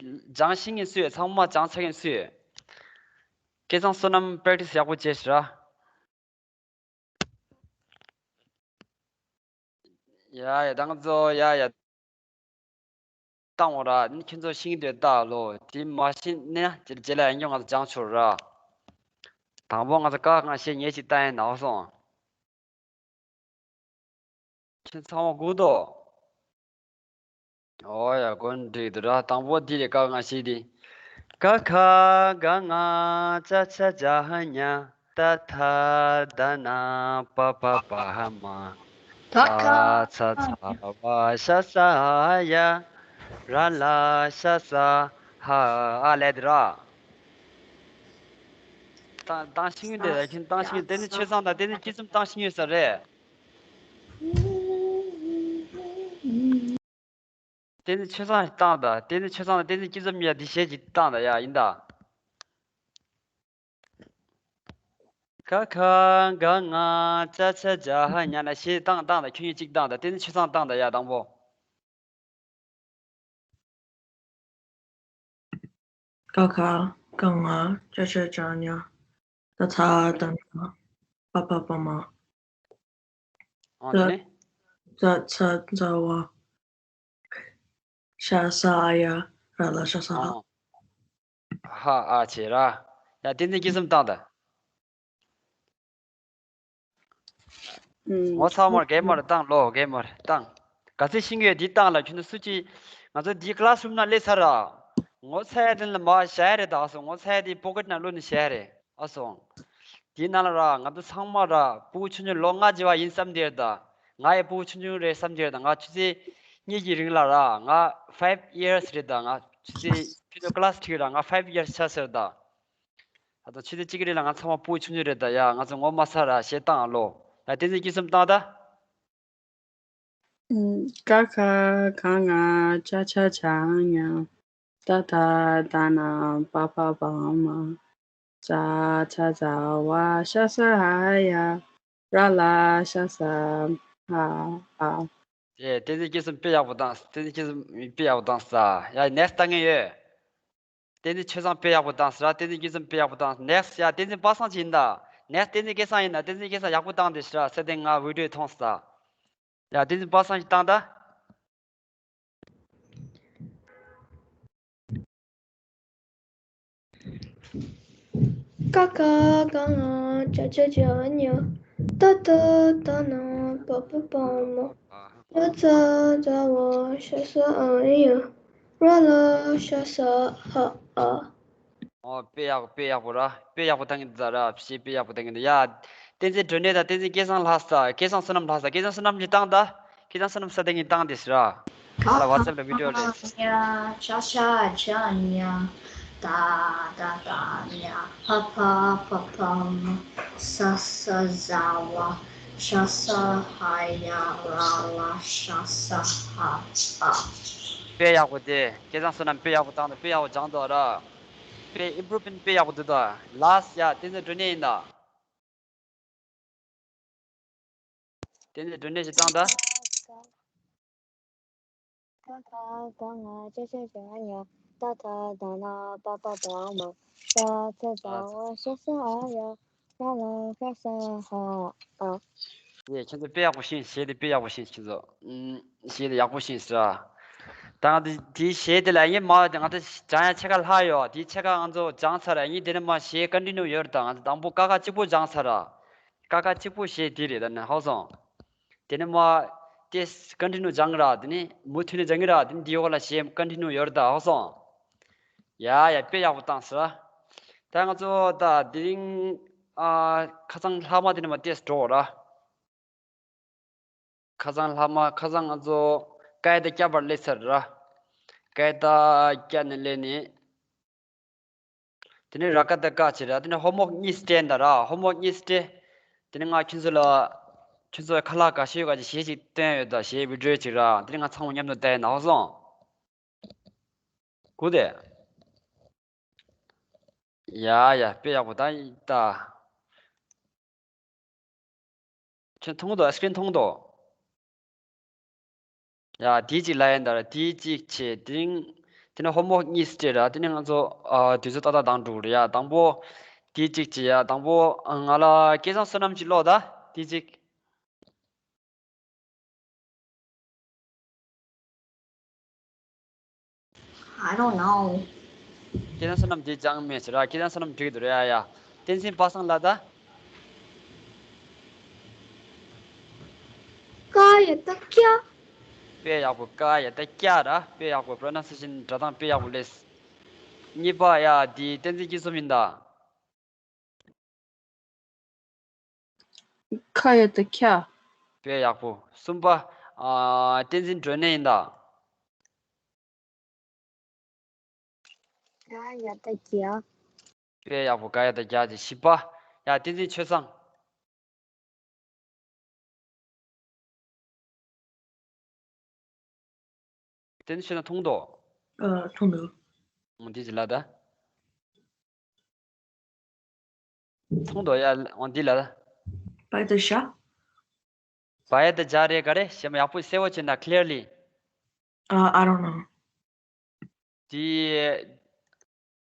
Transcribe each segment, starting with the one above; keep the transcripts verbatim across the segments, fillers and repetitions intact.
སྦྱང་ཤེས་མཁན་སུ་ཡོད། ཚང་མ་སྦྱང་ཚར་མཁན་སུ་ཡོད། སྐལ་བཟང་བསོད་ནམས་པེག་ཊི་སི་ཡག་པོ་བྱས་ཤག་ར། ཡ་ཡ་ད་ང་ཚོ་ཡ་ཡ། བཏང་བ་ར། ནི་ཁྱོད་ཚོ་ཤེས་ཀྱི་འདུག་ལྟ་ལོ། དེ་མ་ཤེས་ན་རྗེས་ལ་ཡང་ང་ཚོ་སྦྱང་ཆོག་ར། དང་པོ་ང་ཚོ་ཀ་ཁ་ག་ང་ཞེས་ཉེས་ཅིག་བཏང་ཡིན་ནའོ་སོང་། ཁྱོད་ཚང་མ་སྒུག་དོ། ཨོ་ཡ་དགོན་འགྲིག་འདུག་ར། དང་པོ་འདི་རེད། ཀ་ཁ་ག་ང་ཞེས་འདི། ཀ་ཁ་ག་ང་ཅ་ཆ་ཇ་ཧ་ཉ། ཏ་ཐ་ད་ན་པ་ཕ་བ་མ། ད་ག་ཚ་ཚ་བ་ཤ་ས་ཡ། ར་ལ་ཤ་ས་ཧ། ཨ་ལས་དེ་ར། བཏང་བཏང་ཤེས་ཀྱི་འདུག་ད་ཁྱོད་བཏང་ཤེས་ཀྱི་འདུག་དེ་ནི་ཆོས་བཟང་དང་དེ་ནི་སྐྱིད་འཛོམས་བཏང་ཤེས་ཀྱི་ཡོད་ས་རེད། དེ་ནི་ཆོས་བཟང་བཏང་དང་དེ་ནི་ཆོས་བཟང་དང་དེ་ནི་སྐྱིད་འཛོམས་ཡ་འདི་ཞེས་ཅིག་བཏང་དང་ཡ་ཡིན་ད། ཀ་ཁ་ག་ང་ཅ་ཆ་ཇ་ཧ་ཉ་ན་ཞེས་བཏང་བཏང་དང་ཁྱོད་ཡིན་གཅིག་བཏང་དང་དེ་ནི་ཆོས་བཟང་བཏང་དང་ཡ་དང་པོ། ཀ་ཁ་ག་ང་ཅ་ཆ་ཇ་ཉ། ཏ་ཐ་ད་ན་པ་ཕ་བ་མ། ཨ་ནི། ཙ་ཚ་ཛ་ཝ། ཤ་ས་ཨ་ཡ། ར་ལ་ཤ་ས་ཧ། ཧ་ཨ་ཆེ་ར། ཡ་དེ་ནི་སྐྱིད་འཛོམས་བཏང་དང་། ངོ་ཚ་མར་རྒན་མར་བཏང་ལོ། རྒན་མར་བཏང་། ག་ཚོད་ཤེས་ཀྱི་ཡོད་འདི་བཏང་ལ། ཁྱོད་ཚོ་སུ་གཅིག་ང་ཚོ་འདི་ཀ་ལ་སི་རུམ་ནང་སླེབས་ཚར་ར། ངོ་ཚ་ཡ་དེ་ལ་མ་བཞག་ཡ་རེད་ད་སོང་། ངོ་ཚ་ཡ་དེ་པོ་ཀེ་ཊི་ནང་བླུགས་ནས་བཞག་ཡ་རེད་ཨ་སོང་། དེའི་ནང་ལ་ར་ང་ཚོ་ཚང་མ་ར་ཕྲུ་གུ་ཆུང་ཆུང་ལོ་ལྔ་བརྒྱད་པ་ཡིན་བསམ་དེ་རེད་ད། ང་ཡི་ཕྲུ་གུ་ཆུང་ཆུང་རེད་བསམ་དེ་རེད་ད། ང་ཆུ་ཚོད་གཉིས་ཀྱི་རིང་ལ་ར་ང་ཕའིབ་ཡར་སི་རེད་ད། ང་ཆུ་ཚོད་ཁྱོད་ཚོ་ཀ་ལ་སི་ཁྲིད་ར་ང་ཕའིབ་ཡར་སི་ཆགས་ཟེར་ད། ད་ལྟ་ཆུ་ཚོད་གཅིག་གི་རིང་ལ་ང་ཚང་མ་ཕྲུ་གུ་ཆུང་ཆུང་རེད་ད། ཡ་ང་ཚོ་ངོ་མ་ཚ་ར་ཞེས་བཏང་ཨ་ལོ། ཡ་བསྟན་འཛིན་སྐྱིད་འཛོམས་བཏང་ད། ཀ་ཁ་ག་ང་ཅ་ཆ་ཇ་ཉ། ཏ་ཐ་ད་ན་པ་ཕ་བ་མ། ཙ་ཚ་ཛ་ཝ་ཤ་ས་ཧ་ཡ། ར་ལ་ཤ་ས་ཧ་ཨ། ཡེ་བསྟན་འཛིན་སྐྱིད་འཛོམས་དཔེ་ཡག་པོ་བཏང་། བསྟན་འཛིན་སྐྱིད་འཛོམས་དཔེ་ཡག་པོ་བཏང་ས། ཡ་ནེག་སི་ཊི་ལྟ་མཁན་ཡོད། བསྟན་འཛིན་ཆོས་བཟང་དཔེ་ཡག་པོ་བཏང་ས་ར། བསྟན་འཛིན་སྐྱིད་འཛོམས་དཔེ་ཡག་པོ་བཏང་། ནེག་སི་ཊི་ཡ་བསྟན་འཛིན་པ་སངས་ཅིག་ཡིན་ད། ནེག་སི་ཊི་བསྟན་འཛིན་སྐལ་བཟང་ཡིན་ད། བསྟན་འཛིན་སྐལ་བཟང་ཡག་པོ་བཏང་དེ་ཤི་ར་ས་དེ་ང་བི་ཌི་ཡོ་མཐོང་ས། ཡ་བསྟན་འཛིན་པ་སངས་ཅིག་བཏང་ད། ཀ་ཁ་ག་ང་ཅ་ཆ་ཇ་ཉ། ཏ་ཐ་ད་ན་པ་ཕ་བ་མ། ཙ་ཚ་ཛ་ཝ་ཤ་ས་ཨ་ཡ། ར་ལ་ཤ་ས་ཧ་ཨ། ཨོ་དཔེ་ཡག་དཔེ་ཡག་པོ་ར། དཔེ་ཡག་པོ་བཏང་གི་འདུག་ར། ཞེས་དཔེ་ཡག་པོ་བཏང་གི་འདུག་ཡ་བསྟན་འཛིན་སྒྲོན་གནས་དང་བསྟན་འཛིན་སྐལ་བཟང་ལྷག་ས། སྐལ་བཟང་བསོད་ནམས་ལྷག་ས། སྐལ་བཟང་བསོད་ནམས་ཀྱིས་བཏང་ད། སྐལ་བཟང་བསོད་ནམས་ས་དེ་ངས་བཏང་དེ་ཤི་ར། ང་ལ་ཝ་ཊི་སེབ་ལ་བི་ཌི་ཡོ་རེད། ཉ་ཆ་ཆ་ཆ་ཉ། ད་ད་ད་ཉ། ཕ་ཕ་ཕ་ཕ་མ། ས་ས་ཟ་བ། ཤ་ས་ཧ་ཡ། ར་ལ་ཤ་ས་ཧ་ཨ། དཔེ་ཡག་པོ་དེ། སྐལ་བཟང་བསོད་ནམས་དཔེ་ཡག་པོ་བཏང་དང་དཔེ་ཡག་པོ་སྦྱངས་འདུག་ར། དཔེ་ཨིམ་པུ་རུབ་མེན་ཊི་དཔེ་ཡག་པོ་འདུག་ད། ལ་སི་ཡ་བསྟན་འཛིན་སྒྲོན་གནས་ཡིན་ད། བསྟན་འཛིན་སྒྲོན་གནས་ཞིག་བཏང་ད། ཀ་ཁ་ག་ང་ཅ་ཆ་ཇ་ཉ། ཏ་ཐ་ད་ན་པ་ཕ་བ་མ། ཙ་ཚ་ཛ་ཝ་ཤ་ས་ཨ་ཡ། ར་ལ་ཤ་ས་ཧ་ཨ། ཡེ་ཁྱེད་ཚོ་དཔེ་ཡག་པོ་ཤེས། གཞས་དེ་དཔེ་ཡག་པོ་ཤེས། ཁྱེད་ཚོ་ཨུམ་གཞས་དེ་ཡག་པོ་ཤེས་ཟེར་ར། ད་ང་དེ་དེའི་གཞས་དེ་ལ་ཡིན་མ་དེ་ང་ཚོ་སྦྱང་ཡ་ཕྱེད་ཀ་ལྷག་ཡོད། དེའི་ཕྱེད་ཀ་ང་ཚོ་སྦྱངས་ཚར་ར། ཡིན་དེ་ནས་མ་གཞས་ཀོན་ཊི་ནིའུ་ཡོད་རེད་ད། ང་ཚོ་དང་པོ་ཀ་ཁ་གཅིག་པོ་སྦྱངས་ཚར་ར། ཀ་ཁ་གཅིག་པོ་གཞས་དེ་རེད་ད། ནི་ཧའོ་སོང་། དེ་ནས་མ་དེ་ཀོན་ཊི་ནིའུ་སྦྱང་གི་ར། དེ་ནས་མུ་མཐུད་ནས་སྦྱང་གི་ར། དེ་ནས་དེའི་འོག་ལ་གཞས་ཀོན་ཊི་ནིའུ་ཡོད་རེད་ད། ཧའོ་སོང་། ཡ་ཡ་དཔེ་ཡག་པོ་བཏང་ཟེར་ར། ད་ང་ཚོ་ད་དེ་རིང་ཨ་ཁ་སང་ལྷག་མ་དེ་ནས་མ་ཏེས་འགྲོ་ར། ཁ་སང་ལྷག་མ་ཁ་སང་ང་ཚོ་ཀའི་ཏ་བསྐྱར་པར་སླེབས་ཚར་ར། ཀའི་ཏ་བསྐྱར་ནས་སླེབས་ནས། དེ་ནས་ར་ཀ་ཏ་ཀ་བྱེད་ར། དེ་ནས་ཧོམ་ཝོག་གཉིས་སྤྲད་ད་ར། ཧོམ་ཝོག་གཉིས་སྤྲད། དེ་ནས་ང་ཁྱོད་ཚོ་ལ་ཁྱོད་ཚོ་ཁ་ལག་ག་ཤེས་ཡོད་ག་ཅིག་གཞས་ཅིག་བཏོན་ཡོད་ད། གཞས་བི་ཌི་ཡོ་ཅིག་ར། དེ་ནས་ང་ཚང་མ་མཉམ་དུ་བལྟས་ན་ཧ་སོང་། གུ་དེ། ཡ་ཡ་དཔེ་ཡག་པོ་ད་ཡིན་ད། ཁྱོད་མཐོང་འདུག་སི་ཀི་རིན་མཐོང་འདུག་ཡ་དེའི་གཅིག་ལ་ཡིན་ད་ར། དེའི་གཅིག་བྱེད་དེ་རིང་ དེ་ནས་ཧོ་མོ་གཉིས་སྤྲད་ར། དེ་ནས་ང་ཚོ་ཨ་དུས་ཚོད་ཏག་ཏག་འདང་འགྲོ་གི་རེད་ཡ། དང་པོ་དེ་གཅིག་བྱེད་ཡ། དང་པོ་ང་ལ་སྐལ་བཟང་བསོད་ནམས་ཅིག་ཀློག་ད། དེ་གཅིག I don't know. སྐལ་བཟང་བསོད་ནམས་དེ་ཅང་མེད་ཟེར་ར། སྐལ་བཟང་བསོད་ནམས་འགྲིག་གི་འདུག་རེད་ཡ། ཡ། བསྟན་འཛིན་པ་སངས་ལ་ད། ཀ་ཡ་བཏགས་ཀྱ། དཔེ་ཡག་པོ། ཀ་ཡ་བཏགས་ཀྱ་ར། དཔེ་ཡག་པོ། པྲོ་ནན་སེ་ཤན་སྒྲ་གདངས་དཔེ་ཡག་པོ་ལས། གཉིས་པ་ཡ་དེ་བསྟན་འཛིན་སྐྱིད་འཛོམས་ཡིན་ད། ཁ་ཡ་བཏགས་ཁྱ། དཔེ་ཡག་པོ། གསུམ་པ་ཨ་བསྟན་འཛིན་སྒྲོན་ནེ་ཡིན་ད། ག་ཡ་བཏགས་གྱ། དཔེ་ཡག་པོ། ག་ཡ་བཏགས་གྱ་བྱས། བཞི་པ་ཡ་བསྟན་འཛིན་ཆོས་བཟང་། བསྟན་འཛིན་ཆོས་བཟང་མཐོང་འདུག་ཨ། མཐོང་འདུག་འོ་འདི་ཅི་ལ་ད། མཐོང་འདུག་ཡ། འོ་འདི་ལ་ད། བ་ཡ་བཏགས་བྱ། བ་ཡ་བཏགས་བྱ་རེད། ག་རེ་ཞེས་མ་ཡག་པོ་གསལ་པོ་བྱས་ན། clearly། ཨ། I don't know. དེ་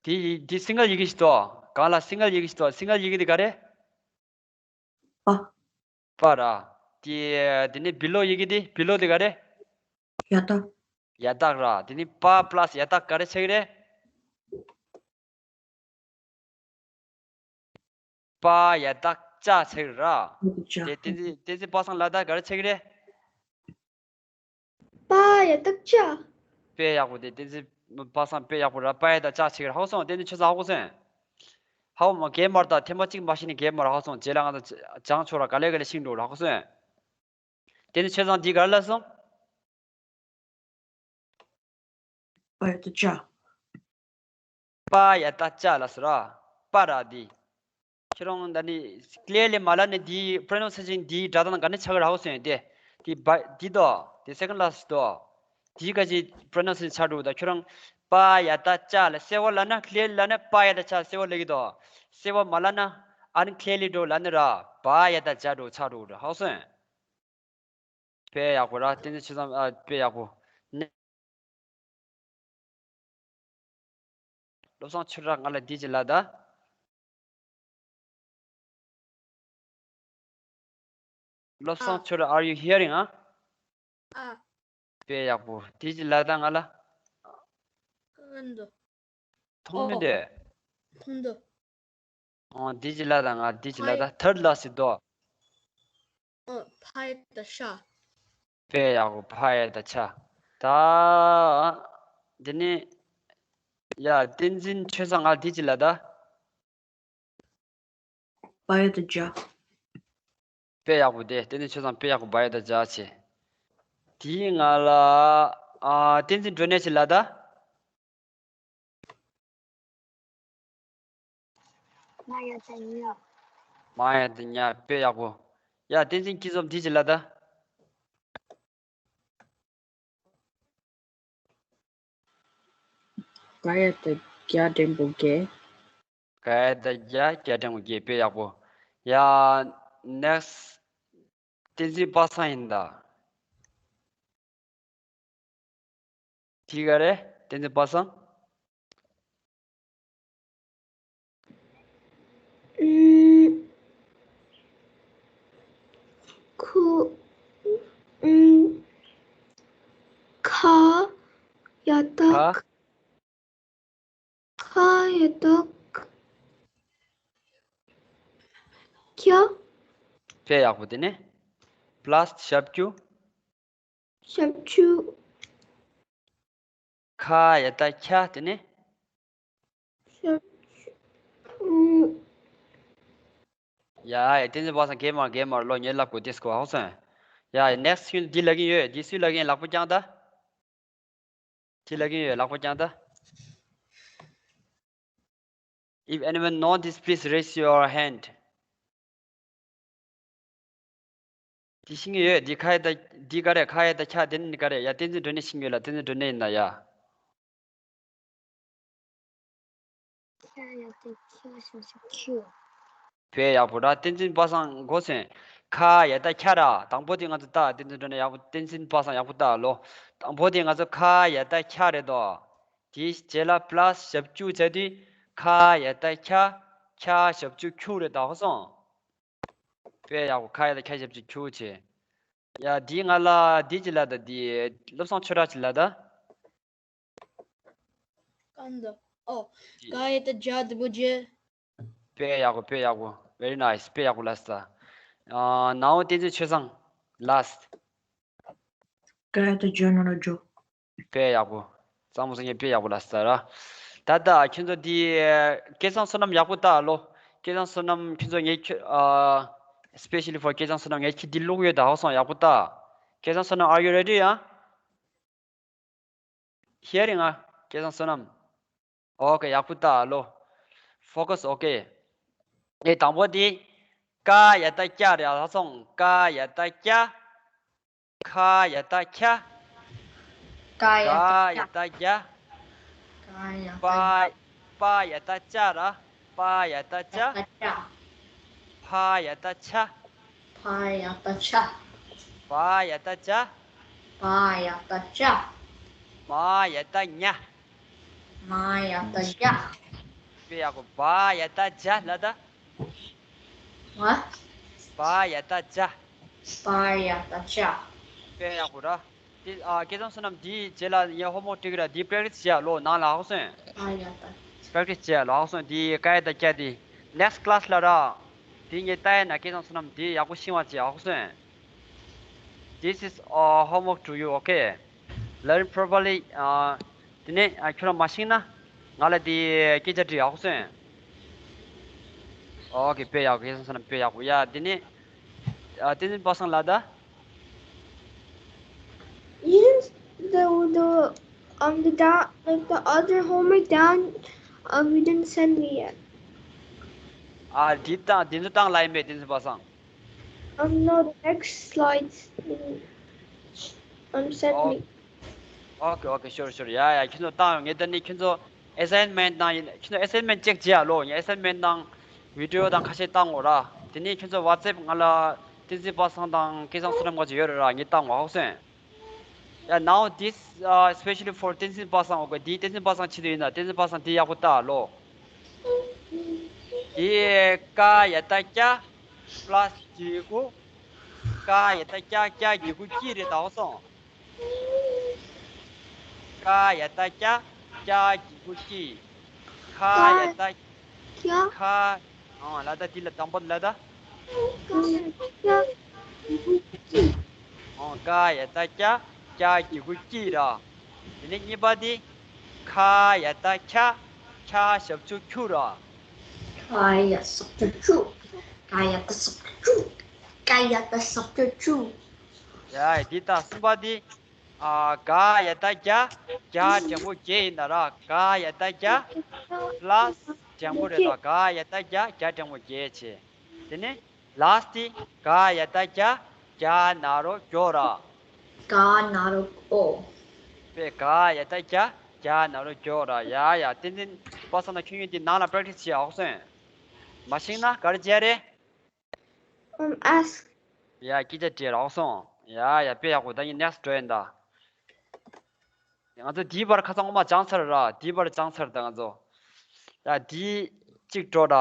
དེ་དེ་སིང་གལ་ཡི་གེ་ཞིག་འདུག་གང་ལ་སིང་གལ་ཡི་གེ་ཞིག་འདུག་སིང་གལ་ཡི་གེ་དེ་ག་རེ། པ། པ་ར། དེ་དེ་ནས་བི་ལོ་ཡི་གེ་དེ། བི་ལོ་དེ་ག་རེ། ཡ་བཏགས། ཡ་བཏགས་ར། དེ་ནས་པ་པ་ལས་ཡ་བཏགས་ག་རེ་ཆགས་ཀྱི་རེད། པ་ཡ་བཏགས་བྱ་ཆགས་ཀྱི་ར། བཏགས་བྱ། དེ་བསྟན་འཛིན་བསྟན་འཛིན་པ་སངས་ལ་ད་ག་རེ་ཆགས་ཀྱི་རེད། པ་ཡ་བཏགས་བྱ། དཔེ་ཡག་པོ། དེ་བསྟན་འཛིན་པ་སངས་དཔེ་ཡག་པོ་ར། པ་ཡ་བཏགས་བྱ་ཆགས་ཀྱི་ར། ཧ་གོ་སོང་། བསྟན་འཛིན་ཆོས་བཟང་ཧ་གོ་སོང་། ཧ་གོ་མ་གས་མར་ད། ཐེངས་མ་གཅིག་མ་ཤེས་ནས་གས་མར། ཧ་གོ་སོང་། རྗེས་ལ་ང་ཚོ་བྱང་ཕྱོགས་ར་ག་ལེ་ག་ལེ་ཤེས་འགྲོ་ར། ཧ་གོ་སོང་། བསྟན་འཛིན་ཆོས་བཟང་འདི་ག་རེ་ལབ་སོང་། པ་ཡ་བཏགས་བྱ། པ་ཡ་བཏགས་བྱ་ལབ་སོང་ར། པ་ར་འདི། ཁྱེད་རང་ད་ནི་clearly་མ་ལབ་ནས་འདི་pronunciation་འདི་སྒྲ་གདངས་ག་ནས་ཆགས་ཀྱི་ར། ཧ་གོ་སོང་། དེ་དེ་བ་འདི་དོ། དེ་second last་དོ། དེ་ག་ཅིག་pronunciation་ཆགས་འགྲོ་ད། ཁྱོད་རང་པ་ཡ་བཏགས་བྱ་ལ་གསལ་པོ་ལབ་ན། clearly་ལབ་ན་པ་ཡ་བཏགས་བྱ་གསལ་པོ་ལབ་ཀྱི་འདུག་གསལ་པོ་མ་ལབ་ན། unclearly་འགྲོ་ལབ་ན་ར། བ་ཡ་བཏགས་བྱ་འགྲོ་ཆགས་འགྲོ་ར། ཧ་གོ་སོང་། དཔེ་ཡག་པོ་ར། བསྟན་འཛིན་ཆོས་བཟང་ཨ་དཔེ་ཡག་པོ། ནེ། བློ་བཟང་ཆོས་གྲགས་ང་ལ་འདི་ཅིག་ལབ་ད། བློ་བཟང་ཨ། ཆོས་གྲགས། are you hearing? ཨ། ཨ། དཔེ་ཡག་པོ། འདི་ཅིག་ལབ་ད་ང་ལ། ཨ་འདུག་མཐོང་མི་འདུག་མཐོང་འདུག་ཨོ། འདི་ཅིག་ལབ་ད་ང་འདི་ཅིག་ལབ་ད། ཕ་ཡ། third last་དོ། ཨོ། ཕ་ཡ་བཏགས་ཤ། དཔེ་ཡག་པོ། ཕ་ཡ་བཏགས་ཤ། ད་འདི་ནི་ཡ་བསྟན་འཛིན་ཆོས་བཟང་ང་འདི་ཅིག་ལབ་ད། བ་ཡ་བཏགས་བྱ། དཔེ་ཡག་པོ། དེ་བསྟན་འཛིན་ཆོས་བཟང་དཔེ་ཡག་པོ། བ་ཡ་བཏགས་བྱ་བྱས། དེའི་ང་ལ་ཨ་བསྟན་འཛིན་སྒྲོན་ནེ་ཅིག་ལབ་ད། མ་ཡ་བཏགས་མྱ། མ་ཡ་བཏགས་མྱ། དཔེ་ཡག་པོ། ཡ་བསྟན་འཛིན་སྐྱིད་འཛོམས་འདི་ཅིག་ལབ་ད། ག་ཡ་བཏགས་གྱ་འགྲེང་བུ་གྱེ། ག་ཡ་བཏགས་གྱ་གྱ་འགྲེང་བུ་གྱེ། དཔེ་ཡག་པོ། ཡ་next་བསྟན་འཛིན་པ་སངས་ཡིན་ད། དེ་ག་རེ། བསྟན་འཛིན་པ་སངས། ཨུམ། ཁུ། ཨུམ། ཁ་ཡ་བཏགས། ཁ། ཁ་ཡ་བཏགས་ཁྱ། དཔེ་ཡག་པོ། དེ་ནས་plus་ཞབས་ཀྱུ། ཞབས་ཀྱུ། ཁ་ཡ་བཏགས་ཁྱ། དེ་ནས་ཞབས་ཀྱུ། ཡ་ཡ། བསྟན་འཛིན་པ་སངས་གད་མར་གད་མར་ལོ། ངས་ལབ་དགོས་དེ་སྐོར། ཧ་གོ་སོང་། ཡ་ཡ། next་ཁྱོད་འདི་ལབ་ཀྱིན་ཡོད། འདི་སུས་ལབ་ཀྱིན། ལག་པ་བརྐྱངས་ད། འདི་ལབ་ཀྱིན་ཡོད། ལག་པ་བརྐྱངས་ད། If anyone know this, please raise your hand. འདི་ཤེས་ཀྱི་ཡོད། འདི་ཁ་ཡ་བཏགས། འདི་ག་རེ། ཁ་ཡ་བཏགས་ཁྱ། དེ་ནི་ག་རེ། ཡ་བསྟན་འཛིན་སྒྲོན་ནེ་ཤེས་ཀྱི་ཡོད་ལ། བསྟན་འཛིན་སྒྲོན་ནེ་ཡིན་ན་ཡ། ཁྱ་ཡ་བཏགས་ཁྱ་ཞབས་ཀྱུ། དཔེ་ཡག་པོ་ར། བསྟན་འཛིན་པ་སངས་གོ་སོང་། ཁ་ཡ་བཏགས་ཁྱ་ར། དང་པོ་དེ་ང་ཚོ་ལྟ། བསྟན་འཛིན་སྒྲོན་ནེ་ཡག་པོ། བསྟན་འཛིན་པ་སངས་ཡག་པོ་ལྟ་ལོ། དང་པོ་དེ་ང་ཚོ་ཁ་ཡ་བཏགས་ཁྱ་རེད་དོ། དེའི་རྗེས་ལ་པ་ལ་སི་ཞབས་ཀྱུ་བྱས་དུས་ཁ་ཡ་བཏགས་ཁྱ། ཁྱ་ཞབས་ཀྱུ་ཁྱུ་རེད་ད་ཧ་སོང་། དཔེ་ཡག་པོ། ཁ་ཡ་བཏགས་ཁྱ་ཞབས་ཀྱུ་ཁྱུ་བྱས། ཡ་འདི་ང་ལ་འདི་ཅི་ལ་ད། འདི་བློ་བཟང་ཆོས་གྲགས་ཅི་ལ་ད། ཀ་འདི། ཨོ། འདི་ཀ་ཡ་བཏགས་ཇ་འདི་པོ་ཇེ། དཔེ་ཡག་པོ། དཔེ་ཡག་པོ། Very nice. དཔེ་ཡག་པོ་ལ་ས། ཨ་ནའོ་བསྟན་འཛིན་ཆོས་བཟང་། Last. ཀ་ཡ་བཏགས་ཇ་ན་རོ་ཇོ། དཔེ་ཡག་པོ། གཙང་མོ་སེང་གེ། དཔེ་ཡག་པོ་ལ་ས་ར། ད་ལྟ་ཁྱོད་ཚོ་འདི་སྐལ་བཟང་བསོད་ནམས་ཡག་པོ་ལྟ་ལོ། སྐལ་བཟང་བསོད་ནམས་ཁྱོད་ཚོ་ངས་ཁྱོད་ཨ། Especially for སྐལ་བཟང་བསོད་ནམས། ངས་ཁྱོད་འདི་བླུག་ཡོད་ད་ཧ་སོང་། ཡག་པོ་ལྟ། སྐལ་བཟང་བསོད་ནམས། Are you ready? ཡ། Hearing, ཨ། སྐལ་བཟང་བསོད་ནམས། Okay, ཡག་པོ་ལྟ་ལོ། Focus, okay. ཨེ་དང་པོ་དེ། ཀ་ཡ་བཏགས་ཀྱ་རེད་ལ་སོང་། ཀ་ཡ་བཏགས་ཀྱ། ཁ་ཡ་བཏགས་ཁྱ། ཀ་ཡ་བཏགས་ཀྱ། ཀ་ཡ་བཏགས་ཀྱ། ཀ་ཡ་བཏགས། པ། པ་ཡ་བཏགས་པ་ར། པ་ཡ་བཏགས་པ། ཡ་བཏགས་པ། ཕ་ཡ་བཏགས་ཕྱ། ཕ་ཡ་བཏགས་ཕྱ། བ་ཡ་བཏགས་བྱ། བ་ཡ་བཏགས་བྱ། མ་ཡ་བཏགས་མྱ། མ་ཡ་བཏགས་མྱ། དཔེ་ཡག་པོ། བ་ཡ་བཏགས་བྱ་ལ་ད། བ། བ་ཡ་བཏགས་བྱ། བ་ཡ་བཏགས་བྱ། དཔེ་ཡག་པོ་ར། དེ་ཨ། སྐལ་བཟང་བསོད་ནམས། འདིའི་རྗེས་ལ་ངས་ཧོམ་ཝོག་སྤྲད་ཀྱི་ར། འདི་པེ་རེག་ཊིས་བྱེད་ཡ་ལོ། ནང་ལ་ཧ་གོ་སོང་། ཨ་ཡ་ད། པེ་རེག་ཊིས་བྱེད་ཡ་ལོ། ཧ་གོ་སོང་། འདི་ཀ་ཡ་བཏགས་ཀྱ་དེ། Next class ལ་ར། དེ་ངས་ལྟ་ཡ་ན་སྐལ་བཟང་བསོད་ནམས་འདི་ཡག་པོ་ཤེས་པ་བྱེད། ཧ་གོ་སོང་། This is a homework to you, okay? Learn properly. ཨ། དེ་ནས་ཨ། ཁྱོད་རང་མ་ཤེས་ན་ང་ལ་དེ་སྐད་ཆ་དྲིས། ཧ་གོ་སོང་། ཨོ་ཀེ། དཔེ་ཡག་པོ། སྐལ་བཟང་བསོད་ནམས། དཔེ་ཡག་པོ། ཡ། དེ་ནས་ཨ། བསྟན་འཛིན་པ་སངས་ལ་ད། Yes, the, the, um, the da-, like, the other homework down, uh, we didn't send me yet. ཨ། འདི་བཏང་། འདི་ཚོ་བཏང་ལ་ཡིན་པས། བསྟན་འཛིན་པ་སངས། Um, no, the next slides, mm, um, sent me. ཨོ་ཀེ། ཨོ་ཀེ། ཤོར་ཤོར། ཡ་ཡ། ཁྱོད་ཚོ་བཏང་ཡོང་། ངས་ད་ནི་ཁྱོད་ཚོ་ཨེ་སའིན་མེན་ཊི་ནང་ཡིན། ཁྱོད་ཚོ་ཨེ་སའིན་མེན་ཊི་ཅེག་བྱེད་ཡ་ལོ། ངས་ཨེ་སའིན་མེན་ཊི་ནང་བི་ཌི་ཡོ་དང་ཁ་ཤས་བཏང་ངོ་ར། དེ་ནས་ཁྱོད་ཚོ་ཝ་ཊི་སེབ་ང་ལ་བསྟན་འཛིན་པ་སངས་དང་སྐལ་བཟང་བསོད་ནམས་ང་ཚོ་ཡོད་རེད་ར། ངས་བཏང་ངོ་ཧ་གོ་སོང་། Yeah, now this, uh, especially for བསྟན་འཛིན་པ་སངས། ཨོ་ཀེ། འདི་བསྟན་འཛིན་པ་སངས་ཆེད་དུ་ཡིན་ན། བསྟན་འཛིན་པ་སངས་འདི་ཡག་པོ་ལྟ་ལོ། འདི་ཀ་ཡ་བཏགས་ཀྱ་པ་ལ་སི་གི་གུ། ཀ་ཡ་བཏགས་ཀྱ། ཀྱ་གི་གུ་ཀྱི་རེད་ད་ཧ་གོ་སོང་། ཀ་ཡ་བཏགས་ཀྱ། ཀྱ་གི་གུ་ཀྱི། ཁ་ཡ་བཏགས་ཀྱ། ཁ། ཨང་། ལ་ད། འདི་ལ་དང་པོ་ལ་ད། ཀ་ཡ་བཏགས་ཀྱ། ཀྱ་གི་གུ་ཀྱི། ཨང་། ཀ་ཡ་བཏགས་ཀྱ། ཀྱ་གི་གུ་ཀྱི་ར། དེ་ནས་གཉིས་པ་དེ། ཁ་ཡ་བཏགས་ཁྱ། ཁྱ་ཞབས་ཀྱུ་ཁྱུ་ར། ཁ་ཡ་ཞབས་ཀྱུ་ཁྱུ། ཁ་ཡ་བཏགས་ཞབས་ཀྱུ་ཁྱུ། ཁ་ཡ་བཏགས་ཞབས་ཀྱུ་ཁྱུ། ཡ། འདི་ད་གསུམ་པ་འདི། ཨ། ག་ཡ་བཏགས་གྱ། གྱ་འགྲེང་བུ་གྱེ་ཡིན་ད་ར། ག་ཡ་བཏགས་གྱ་པ་ལ་སི་འགྲེང་བུ་རེད་ད། ག་ཡ་བཏགས་གྱ། གྱ་འགྲེང་བུ་གྱེ་བྱས། དེ་ནས་ལ་སི་ཊི། ག་ཡ་བཏགས་གྱ། གྱ་ན་རོ་གྱོ་ར། ག་ན་རོ་གྱོ། པེ། ག་ཡ་བཏགས་གྱ། གྱ་ན་རོ་གྱོ་ར། ཡ་ཡ། བསྟན་འཛིན་པ་སངས་དང་ཁྱོད་གཉིས་དེ་ནང་ལ་པེ་རེག་ཊིས་བྱེད་ཡ་ཧ་གོ་སོང་། མ་ཤེས་ན་ག་རེ་བྱེད་ཡ་རེད། Um, ask. ཡ། སྐད་ཆ་དྲིས་ར་ཧ་གོ་སོང་། ཡ་ཡ། དཔེ་ཡག་པོ། ད་ངས་ནེག་སི་ཊི་འགྲོ་ཡིན་ད། ང་ཚོ་འདིའི་བར་ཁ་སང་ངོ་མ་སྦྱངས་ཚར་ར། འདིའི་བར་སྦྱངས་ཚར་ད་ང་ཚོ། ཡ། འདི་གཅིག་འགྲོ་ར།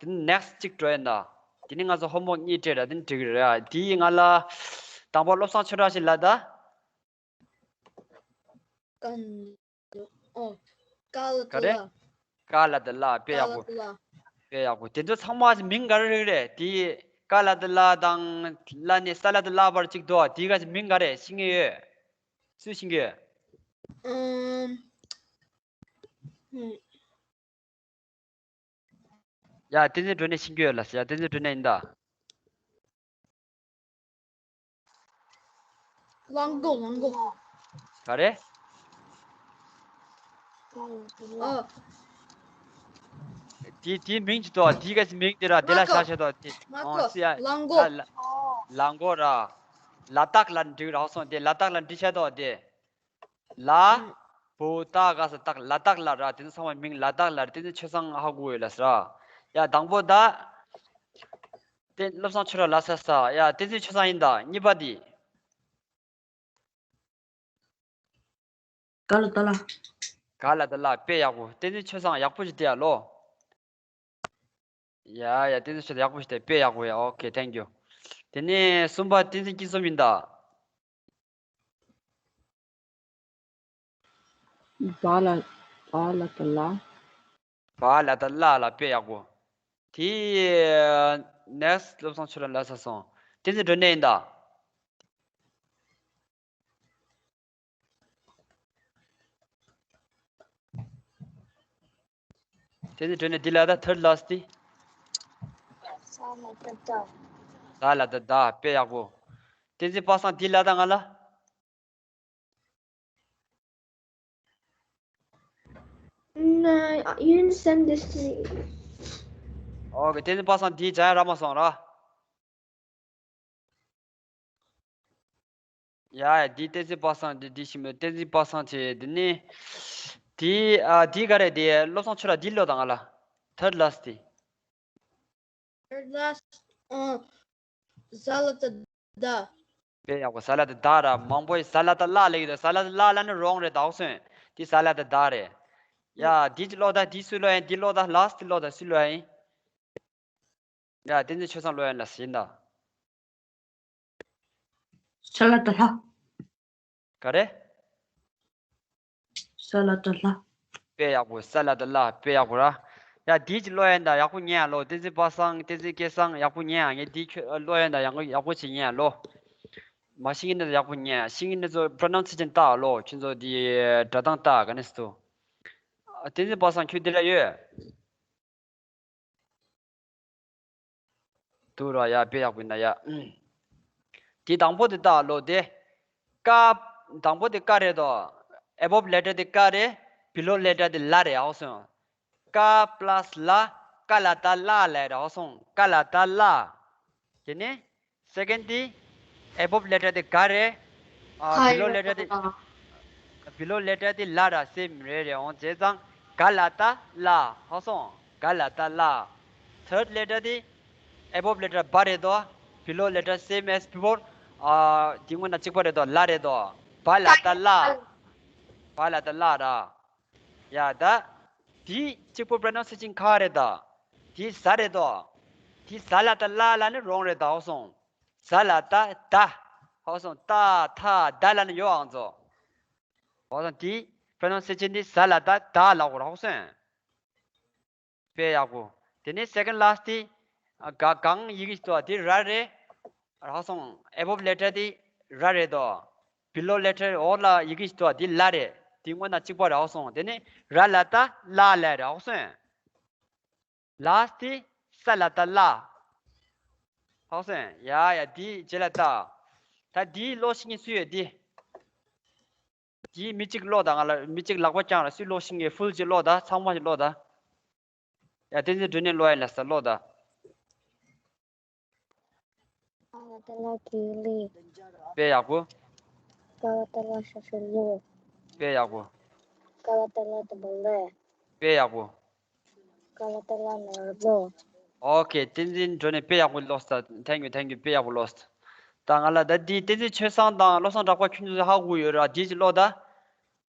དེ་ནས་ནེག་སི་ཊི་གཅིག་འགྲོ་ཡིན་ད། དེ་ནས་ང་ཚོ་ཧོམ་ཝོག་གཉིས་སྤྲད་ར། དེ་ནས་འགྲིག་གི་རེད། ཡ། འདི་ང་ལ་དང་པོ་བློ་བཟང་ཆོས་གྲགས་ཞིག་ལ་ད། ཀ་འདི། ཨོ། ཀ་ལ་ག་རེ། ཏི་ལ། ཀ་ལ་ཏི་ལ། དཔེ་ཀ་ཡག་ལ་པོ། ཏི་ལ། དཔེ་ཡག་པོ། དེ་ཚོ་ཚང་མ་མིང་ག་རེ་རེད་རེད། དེ་ཀ་ལ་ཏི་ལ་དང་། ལ་ནས་ས་ལ་ཏི་ལ་བར་གཅིག་འདུག་དེ་ག་མིང་ག་རེ་ཤེས་ཀྱི་ཡོད། སུས་ཤེས་ཀྱི་ཡོད། ཨམ། ཡ། བསྟན་འཛིན་སྒྲོན་ནས་ཤེས་ཀྱི་ཡོད་ལ། ཡ། བསྟན་འཛིན་སྒྲོན་ནས་ཡིན་ད། ལང་གོ། ལང་གོ། ག་རེ། ཨ། དེ་དེའི་མིང་ཅིག་འདུག་དེ་ག་མིང་དེ་ར། དེ་ལ་མ་གོ། ཤ་ཤ་འདུག་དེ། མ་གོ། ཨོ་སི་ཡ། ལང་གོ། ལ་ལ་ལང་གོ་ར། ལ་དྭགས་ལ་འབྲི་ར་སོང་དེ། ལ་དྭགས་ལ་འབྲི་ཤ་འདུག་དེ། ལ། བོ་ད་ག་ས་དྭགས། ལ་དྭགས་ལ་ར། དེ་ཚོ་ཚང་མ་མིང་ལ་དྭགས་ལ་ར། དེ་ཚོ་ཆོས་བཟང་ཧ་གོ་ཡོད་ལ་ས་ར། ཡ། དང་པོ་ད། དེ་བློ་བཟང་ཆོས་གྲགས་ལ་ས་ས། ཡ། བསྟན་འཛིན་ཆོས་བཟང་ཡིན་ད། གཉིས་པ་དེ། ཀ་ལ་ཏི་ལ། ག་ལ་ད་ལ། དཔེ་ཡག་པོ། བསྟན་འཛིན་ཆོས་བཟང་ཡག་པོ་ཞིག་བལྟས་ཨ་ལོ། ཡ་ཡ། བསྟན་འཛིན་ཆོས་བཟང་ཡག་པོ་ཞིག་བལྟས། དཔེ་ཡག་པོ་ཡ། ཨོ་ཁེ། ཐེང་ཀྱུ། དེ་ནས་གསུམ་པ་བསྟན་འཛིན་སྐྱིད་གསུམ་ཡིན་ད། བ་ལ། བ་ལ་ད་ལ། བ་ལ་ད་ལ་ལ། དཔེ་ཡག་པོ། དེ་ནེགསི་སློབ་སྦྱོང་ཆོས་ར་ལ་ས་སོང་། བསྟན་འཛིན་སྒྲོན་གནས་ཡིན་ད། བསྟན་འཛིན་སྒྲོན་གནས་འདི་ལ་ད། ཐར་ལ་སི་ཊི། ས་ལ་ད་ད། དཔེ་ཡག་པོ། བསྟན་འཛིན་པ་སངས་འདི་ལ་ད། ང་ལ། No, you didn't send this to me. ཨོ་ཁེ། བསྟན་འཛིན་པ་སངས་འདི་བྱ་ཡ་རག་མ་སོང་ར། ཡ་ཡ། འདི་བསྟན་འཛིན་པ་སངས། འདི་འདི་ཤི་མོ། བསྟན་འཛིན་པ་སངས་ཆེ། འདི་ནི། འདི་ཨ་འདི་ག་རེ། འདི་བློ་བཟང་ཆོས་གྲགས་འདི་ལོ་དང་ང་ལ། ཐར་ལ་སི་ཊི། ཐར་ལ་སི་ཊི། ཨ། ས་ལ་ད་ད། དཔེ་ཡག་པོ། ས་ལ་ད་ད་ར། མང་པོ་ཡིས་ས་ལ་ད་ལ་ལབ་ཀྱི་འདུག་ས་ལ་ད་ལ་ལབ་ན་རོང་རེད་ད། ཧོ་སོན། འདི་ས་ལ་ད་ད་རེད། ཡ་འདི་ཅི་ཀློག་ད། འདི་སུས་ཀློག་ཡིན། འདི་ཀློག་ད། ལ་སི་ཊི་ཀློག་ད། སུས་ཀློག་ཡིན། ཡ་བསྟན་འཛིན་ཆོས་བཟང་ཀློག་ཡིན་ལ་ཟིན་ད། ས་ལ་ད་ལྷ། ག་རེ། ས་ལ་ད་ལྷ། དཔེ་ཡག་པོ། ས་ལ་ད་ལྷ། དཔེ་ཡག་པོ་ར། ཡ་འདི་ཅི་ཀློག་ཡིན་ད། ཡག་པོ་ཉན་ཡ་ལོ། བསྟན་འཛིན་པ་སངས། བསྟན་འཛིན་སྐལ་བཟང་། ཡག་པོ་ཉན་ཡ། ངས་འདི་ཁྱོད་ཀློག་ཡིན་ད། ཡག་པོ་ཡག་པོ་ཅིག་ཉན་ཡ་ལོ། མ་ཤེས་ཀྱི་ནི་ཡག་པོ་ཉན། ཤེས་ཀྱི་ནི་ཚོ་པྲོ་ནའུན་སི་ཡེ་ཤན་ལྟ་ལོ། ཁྱོད་ཚོ་དེ་སྒྲ་གདངས་ལྟ་ག་ནས་སུ། བསྟན་འཛིན་པ་སངས་ཁྱོད་འདི་ལ་ཡོད། འདུག་ར། ཡ་དཔེ་ཡག་པོ་ཡིན་ན་ཡ། དེ་དང་པོ་དེ་ལྟ་ལོ། དེ་ཀ། དང་པོ་དེ་ཀ་རེད་དོ། ཨེ་བོབ་ལེ་ཊར་དེ་ཀ་རེད། བི་ལོ་ལེ་ཊར་དེ་ལ་རེད། ཧོ་སོང་། ཀ་པ་ལ་སི་ལ། ཀ་ལ་ད་ལ་ལ་རེད། ཧོ་སོང་། ཀ་ལ་ད་ལ། དེ་ནས་སེ་ཀེན་ཌི་དེ་ཨེ་བོབ་ལེ་ཊར་དེ་ག་རེད། ཨ། བི་ལོ་ལེ་ཊར་དེ། བི་ལོ་ལེ་ཊར་དེ་ལ་ར། སེམ་རེད་རེད། འོང་བྱས་ཙང་ག་ལ་ད་ལ། ཧོ་སོང་། ག་ལ་ད་ལ། ཐར་ཌི་ལེ་ཊར་དེ་ཨེ་བོབ་ལེ་ཊར་བ་རེད་དོ། བི་ལོ་ལེ་ཊར་སེམ་ཨེ་སི་བི་ཕོར། ཨ། དེ་སྔོན་ན་གཅིག་པ་རེད་དོ། ལ་རེད་དོ། བ་ལ་ད་ལ། བ་ལ་ད་ལ་ར། ཡ་ད། དེ་གཅིག་པོ་པྲོ་ནའུན་སི་ཡེ་ཤན་ག་རེད་ད། དེ་ཟ་རེད་དོ། དེ་ཟ་ལ་ད་ལ་ལ་ནི་རོང་རེད་ད། ཧོ་སོང་། ཟ་ལ་ད་ད། ཧོ་སོང་། ཏ་ཐ་ད་ལ་ནི་ཡོ་ཨང་ཚོ། ཧོ་སོང་། དེ་པྲོ་ནའུན་སི་ཡེ་ཤན་དེ་ཟ་ལ་ད་ད་ལ་གོ་ར། ཧོ་སོང་། དཔེ་ཡག་པོ། དེ་ནས་སེ་ཀེན་ཌི་ལ་སི་ཊི་དེ། ག་གང་ཡི་གེ་ཞིག་འདུག་དེ་ར་རེད། ཧོ་སོང་། ཨེ་བོབ་ལེ་ཊར་དེ་ར་རེད་དོ། བི་ལོ་ལེ་ཊར་འོག་ལ་ཡི་གེ་ཞིག་འདུག་དེ་ལ་རེད། དེ་སྔོན་ན་གཅིག་པ་རེད། ཧོ་སོང་། དེ་ནས་ར་ལ་ད་ལ་ལ་རེད། ཧོ་སོང་། ལ་སི་ཊི་ས་ལ་ད་ལ། ཧོ་སོང་། ཡ་ཡ། དེ་རྗེས་ལ་ལྟ། ད་དེའི་ཀློག་ཤེས་མཁན་སུ་ཡོད་དེ། དེའི་མི་གཅིག་ཀློག་ད། ང་ལ་མི་གཅིག་ལག་པ་བརྐྱངས་ར། སུས་ཀློག་ཤེས་མཁན། ཕུལ་གཅིག་ཀློག་ད། ཚང་མ་ཞིག་ཀློག་ད། ཡ་བསྟན་འཛིན་སྒྲོན་གནས་ཀློག་ཡ་ལ་ས་ཀློག་ད། ཀ་ལ་ད་ལ་གི་ལི། དཔེ་ཡག་པོ། ཀ་ལ་ད་ལ་ཤ་ཤུ་ལུ། དཔེ་ཡག་པོ། ཀ་ལ་ད་ལ་ད་བ་ལེ། དཔེ་ཡག་པོ། ཀ་ལ་ད་ལ་ན་རོ་ལོ། ཨོ་ཁེ། བསྟན་འཛིན་སྒྲོན་གནས་དཔེ་ཡག་པོ་ཀློག་ད། ཐེང་ཀྱུ། ཐེང་ཀྱུ། དཔེ་ཡག་པོ་ཀློག་ད། ད་ང་ལ་ད་འདི་བསྟན་འཛིན་ཆོས་བཟང་དང་བློ་བཟང་གྲགས་པ་ཁྱོད་ཚོ་ཧ་གོ་ཡོད་ར། འདི་ཅིག་ཀློག་ད།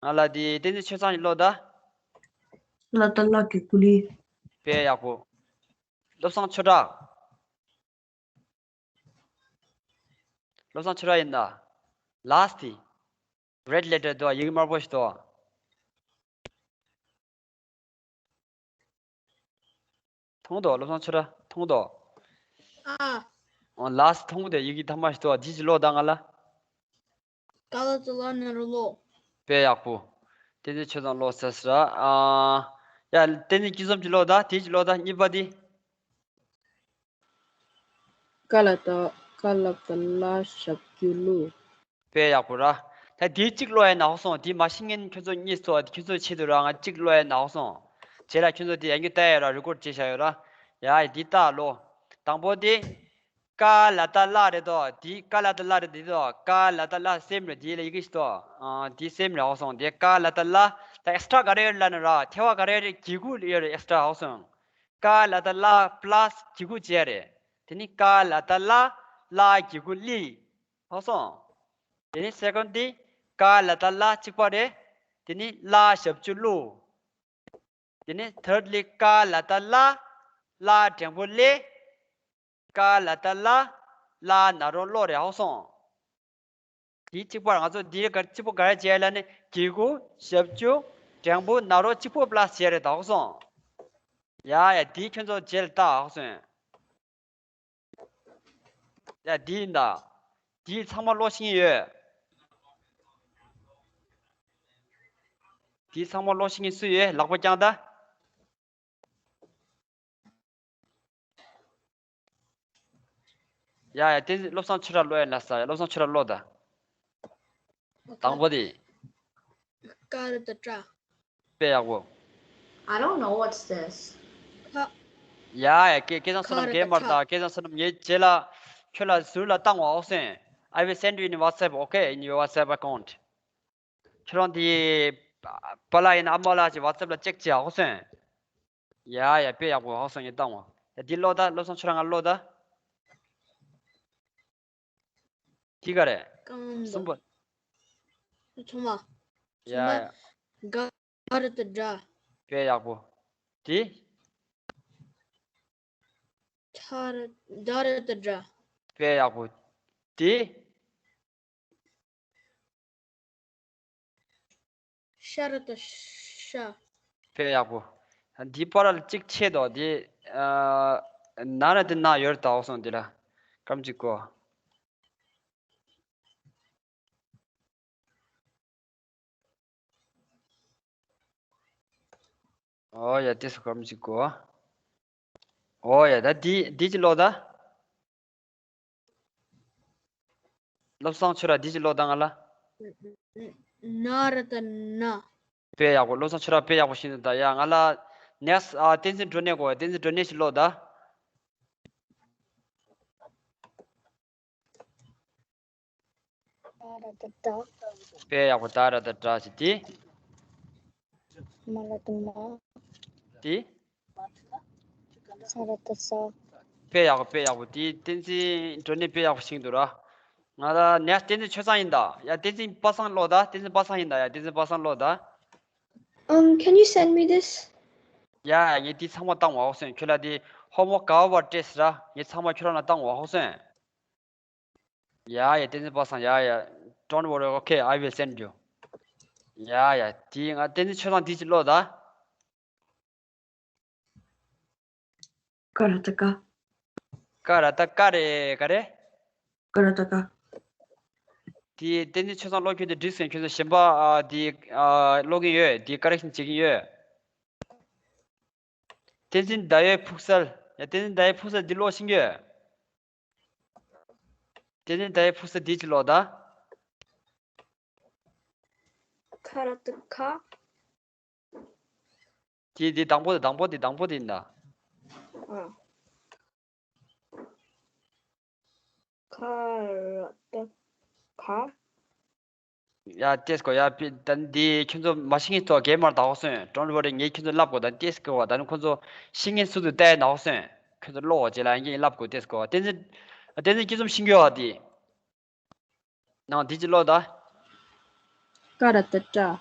ང་ལ་འདི་བསྟན་འཛིན་ཆོས་བཟང་ཞིག་ཀློག་ད། ལ་ད་ལ་གི་གུ་ལི། དཔེ་ཡག་པོ། བློ་བཟང་ཆོས་གྲགས། བློ་བཟང་ཆོས་གྲགས་ཡིན་ད། ལ་སི་ཊི། རེཌ་ལེ་ཊར་དོ། ཡི་གེ་དམར་པོ་ཞིག་དོ། མཐོང་དོ། བློ་བཟང་ཆོས་གྲགས་མཐོང་དོ། ཨ། ཨོ་ལ་སི་མཐོང་དེ། ཡི་གེ་ཐ་མ་ཞིག་དོ། འདི་ཅིག་ཀློག་ད་ང་ལ། ཀ་ལ་ད་ལ་ན་རོ་ལོ། དཔེ་ཡག་པོ། བསྟན་འཛིན་ཆོས་བཟང་ཀློག་ས་ཟེར་ར། ཨ། ཡ་བསྟན་འཛིན་སྐྱིད་གསུམ་གྱིས་ཀློག་ད། དེ་ཅིག་ཀློག་ད། གཉིས་པ་དེ། ཀ་ལ་ད། ཀ་ལ་ད་ལ་ཞབས་ཀྱུ་ཀླུ། དཔེ་ཡག་པོ་ར། ད་དེ་གཅིག་ཀློག་ཡ་ན་ཧོ་སོང་། དེ་མ་ཤེས་མཁན་ཁྱོད་ཚོ་གཉིས་ཚོ། ཁྱོད་ཚོ་ཆེད་དུ་ར། ང་གཅིག་ཀློག་ཡ་ན་ཧོ་སོང་། བྱས་ལ་ཁྱོད་ཚོ་དེ་ཡང་བསྐྱར་ལྟ་ཡ་ར། རི་ཀོཌ་བྱས་བཞག་ཡོད་ར། ཡ་འདི་ལྟ་ལོ། དང་པོ་དེ། ཀ་ལ་ད་ལ་རེད་དོ། དེ་ཀ་ལ་ད་ལ་རེད་དེ་དོ། ཀ་ལ་ད་ལ་སེམས་རེད། དེ་ལ་ཡི་གེ་ཞིག་དོ། ཨ། དེ་སེམས་རེད། ཧོ་སོང་། དེ་ཀ་ལ་ད་ལ། ད་ཨེག་སི་ཊྲ་ག་རེ་ཡོད་ལབ་ན་ར། ཐེ་བ་ག་རེ་རེད། གི་གུ་ཡོད་རེད། ཨེག་སི་ཊྲ། ཧོ་སོང་། ཀ་ལ་ད་ལ་པ་ལ་སི་གི་གུ་བྱས་རེད། དེ་ནི་ཀ་ལ་ད་ལ། ལ་གི་གུ་ལི། ཧོ་སོང་། དེ་ནི་སེ་ཀོན་ཌི་དེ། ཀ་ལ་ད་ལ་གཅིག་པ་རེད། དེ་ནི་ལ་ཞབས་ཀྱུ་ཀླུ། དེ་ནི་ཐརཌ་ལི་ཀ་ལ་བཏགས་ཀླ། ལ་འགྲེང་བུ་ཀླེ། ཀ་ལ་བཏགས་ཀླ། ལ་ན་རོ་ཀློ་རེད་ཧ་གོ་སོང་། དེའི་གཅིག་པར་ང་ཚོ་འདིའི་ག་གཅིག་པོ་ག་རེ་བྱས་ལབ་ན་གི་གུ་ཞབས་ཀྱུ་འགྲེང་བུ་ན་རོ་གཅིག་པོ་པ་ལ་སི་བྱས་རེད་ད་ཧ་གོ་སོང་། ཡ་ཡ་འདིའི་ཁྱོད་ཚོ་རྗེས་ལ་ལྟ་ཧ་གོ་སོང་། ཡ་འདི་ཡིན་ད། འདི་ཚང་མ་ཀློག་ཤེས་ཀྱི་ཡོད། འདི་ཚང་མ་ཀློག་ཤེས་ཀྱི་སུ་ཡོད་ལག་པ་བརྐྱངས་ད། ཡ་ཡ་བསྟན་འཛིན་བློ་བཟང་ཆོས་གྲགས་ཀློག་ཡ་ན་ས་ཡ་བློ་བཟང་ཆོས་གྲགས་ཀློག་ད། དང་པོ་དེ། ཀ་ར་བཏགས་ཀྲ། དཔེ་ཡག་པོ། I don't know what's this. ཁ། ཡ་ཡ་སྐལ་སྐལ་བཟང་བསོད་ནམས་རྒན་མར་དང་སྐལ་བཟང་བསོད་ནམས་ངའི་རྗེས་ལ་ཁྱོད་ལ་ཟུར་ལ་བཏང་བ་ཨོ་སེན། I will send you in WhatsApp, okay, in your WhatsApp account. ཁྱོད་རང་དེ་པཱ་ལགས་ཡིན་ན་ཨ་མ་ལགས་ཀྱི་WhatsApp ལ་ཅེག་བྱེད་ཨོ་སེན། ཡ་ཡ་དཔེ་ཡག་པོ་ཨོ་སེན་ངས་བཏང་བ། ཡ་འདི་ཀློག་ད་བློ་བཟང་ཁྱོད་རང་ང་ཀློག་ད། དེ་ག་རེད། རྐང་པ། གསུམ་པ། ཚང་མ། ཡ་ཡ། ག་ར་བཏགས་གྲ། དཔེ་ཡག་པོ། དེ། ད་ར་ད་ར་བཏགས་གྲ། དཔེ་ཡག་པོ། དེ། ཤ་ར་བཏགས་ཤྲ། དཔེ་ཡག་པོ། འདི་པར་ལ་གཅིག་ཆད་དོ་འདི། ཨ། ན་ར་དེ་ན་ཡོད་ད་ཨོ་སོང་འདི་ལ། སྐར་མ་གཅིག་གོ། ཨོ་ཡ་དེ་སུ་སྐར་མ་གཅིག་གོ། ཨོ་ཡ་ད་འདི་འདི་ཅི་ཀློག་ད། བློ་བཟང་ཁྱོད་ར་འདི་ཅི་ཀློག་ད་ང་ལ། ན་ར་བཏགས་ན། དཔེ་ཡག་པོ། བློ་བཟང་ཁྱོད་ར་དཔེ་ཡག་པོ་ཤེས་འདུག་ད། ཡ་ང་ལ་ནེགསི་ཊི། ཨ། བསྟན་འཛིན་སྒྲོན་གནས་གོ། བསྟན་འཛིན་སྒྲོན་གནས་ཅི་ཀློག་ད། ད་ར་བཏགས་ད། དཔེ་ཡག་པོ། ད་ར་བཏགས་ད་ཅི་དེ། མ་ལ་བཏགས་མ། དེ། ས་ར་བཏགས་ས། དཔེ་ཡག་པོ། དཔེ་ཡག་པོ། དེ་བསྟན་འཛིན་སྒྲོན་གནས་དཔེ་ཡག་པོ་ཤེས་འདུག་ར། ང་ལ་ནེགསི་ཊི་བསྟན་འཛིན་ཆོས་བཟང་ཡིན་ད། ཡ་བསྟན་འཛིན་པ་སངས་ཀློག་ད། བསྟན་འཛིན་པ་སངས་ཡིན་ད། ཡ་བསྟན་འཛིན་པ་སངས་ཀློག་ད། Um, can you send me this? ཡ་ཡ་ངས་དེ་ཚང་མ་བཏང་བ་ཨོ་སོན། ཁྱོད་ལ་དེ་ཧོམ་ཝོག་ག་བ་བ་སྤྲད་ཟེར་ར། ངས་ཚང་མ་ཁྱོད་རང་ལ་བཏང་བ་ཨོ་སོན། ཡ་ཡ་བསྟན་འཛིན་པ་སངས། ཡ་ཡ། Don't worry, okay, I will send you. ཡ་ཡ་དེ་ང་བསྟན་འཛིན་ཆོས་བཟང་དེ་ཅི་ཀློག་ད། ཀ་ར་བཏགས་ཀ། ཀ་ར་བཏགས་ཀ་རེད། ག་རེ། ཀ་ར་བཏགས་ཀ། དེ་བསྟན་འཛིན་ཆོས་བཟང་ཀློག་རྒྱུ་དེ་འགྲིག་སོང་། ཁྱོད་ཚོ་གཞན་པ། ཨ། དེ། ཨ། ཀློག་གིན་ཡོད། དེ་ཀ་རེག་ཤན་བྱེད་ཀྱིན་ཡོད། བསྟན་འཛིན་ཟླ་འོད་ཕུག་གསལ། ཡ་བསྟན་འཛིན་ཟླ་འོད་ཕུག་གསལ་འདི་ཀློག་ཤེས་ཀྱི་ཡོད། བསྟན་འཛིན་ཟླ་འོད་ཕུག་གསལ་འདི་ཅི་ཀློག་ད། ཁ་ར་བཏགས་ཁ། དེ་དེ་དང་པོ་དེ་དང་པོ་དེ་དང་པོ་དེ་ཡིན་ད། ཨ། ཁ་ར་བཏགས་ཁ། ཡ་ཏེས་ཀོ་ཡ་པི་ད་འདི་ཁྱོད་ཚོ་མ་ཤེས་མཁན་ཚོ་རྒན་མར་ད་ཧོ་སོན། Don't worry, ངས་ཁྱོད་ཚོ་ལབ་གོ། ད་ཏེས་ཀོ་བ་ད་ནི་ཁོ་ཚོ་ཤེས་མཁན་སུ་དུ་བལྟས་ན་ཧོ་སོན། ཁྱོད་ཚོ་ཀློག་བྱེད་ལ་ཡང་ལབ་གོ་ཏེས་ཀོ་བ། བསྟན་འཛིན་བསྟན་འཛིན་སྐྱིད་འཛོམས་ཤེས་ཀྱི་ཡོད་དེ། ནང་འདི་ཅི་ཀློག་ད། ཀ་ར་བཏགས་ཀྲ།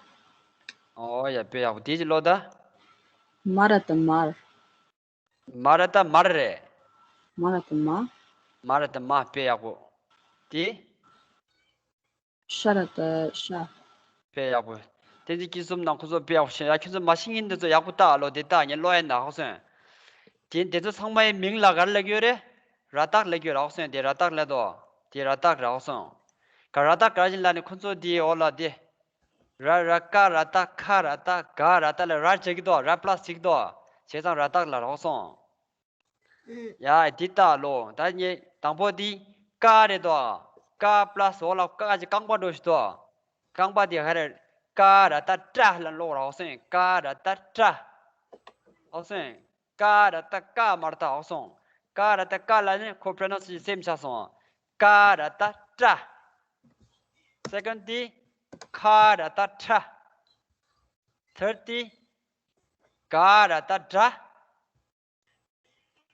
ཨོ་ཡ་དཔེ་ཡག་པོ། འདི་ཅི་ཀློག་ད། མ་ར་བཏགས་མར། མ་ར་བཏགས་མར་རེད། མ་ར་བཏགས་མ། མ་ར་བཏགས་མ། དཔེ་ཡག་པོ། དེ། ཤ་ར་བཏགས་ཤྲ། དཔེ་ཡག་པོ། བསྟན་འཛིན་སྐྱིད་འཛོམས་ནང་ཁོ་ཚོ་དཔེ་ཡག་པོ་ཤེས། ཡ་ཁྱོད་ཚོ་མ་ཤེས་མཁན་འདི་ཚོ་ཡག་པོ་ལྟ་ཨ་ལོ། དེ་ལྟ་ངས་ཀློག་ཡ་ན་ཧོ་སོན། དེ་འདི་ཚོ་ཚང་མའི་མིང་ལ་ག་རེ་ལབ་ཀྱི་ཡོད་རེད། ར་བཏགས་ལབ་ཀྱི་ཡོད་རེད་ཧོ་སོན། དེ་ར་བཏགས་ལབ་དོ། དེ་ར་བཏགས་རེད་ཧོ་སོན། ག་ར་བཏགས་ག་རེ་ཡིན་ལབ་ནས་ཁོ་ཚོ་དེ་འོ་ལ་དེ། ར་ར་ཀ་ར་བཏགས་ཁ་ར་བཏགས་ག་ར་བཏགས་ལ་ར་བྱེད་ཀྱི་དོ། ར་པ་ལ་སི་བྱེད་ཀྱི་དོ། བྱས་ཙང་ར་བཏགས་ལ་རོགས་སོང་། ཡ་འདི་ལྟ་ལོ། ད་ངས་དང་པོ་འདི་ཀ་རེད་དོ། ཀ་པ་ལ་སི་འོ་ལ་ཀ་ཅིག་རྐང་པ་འགྲོ་ཞིག་དོ། རྐང་པ་འདི་ག་རེ། ཀ་ར་བཏགས་ཀྲ་ལ་ཀློག་རོགས་སོང་། ཀ་ར་བཏགས་ཀྲ། རོགས་སོང་། ཀ་ར་བཏགས་ཀ་མ་ར་བཏགས་རོགས་སོང་། ཀ་ར་བཏགས་ཀ་ལ་ནི་ཁོ་པྲོ་ནན་སི་ཡེ་ཤན་སེམས་ཆགས་སོང་། ཀ་ར་བཏགས་ཀྲ། སེ་ཀན་ཌི། ཁ་ར་བཏགས་ཁྲ། ཐར་ཌི། ག་ར་བཏགས་གྲ།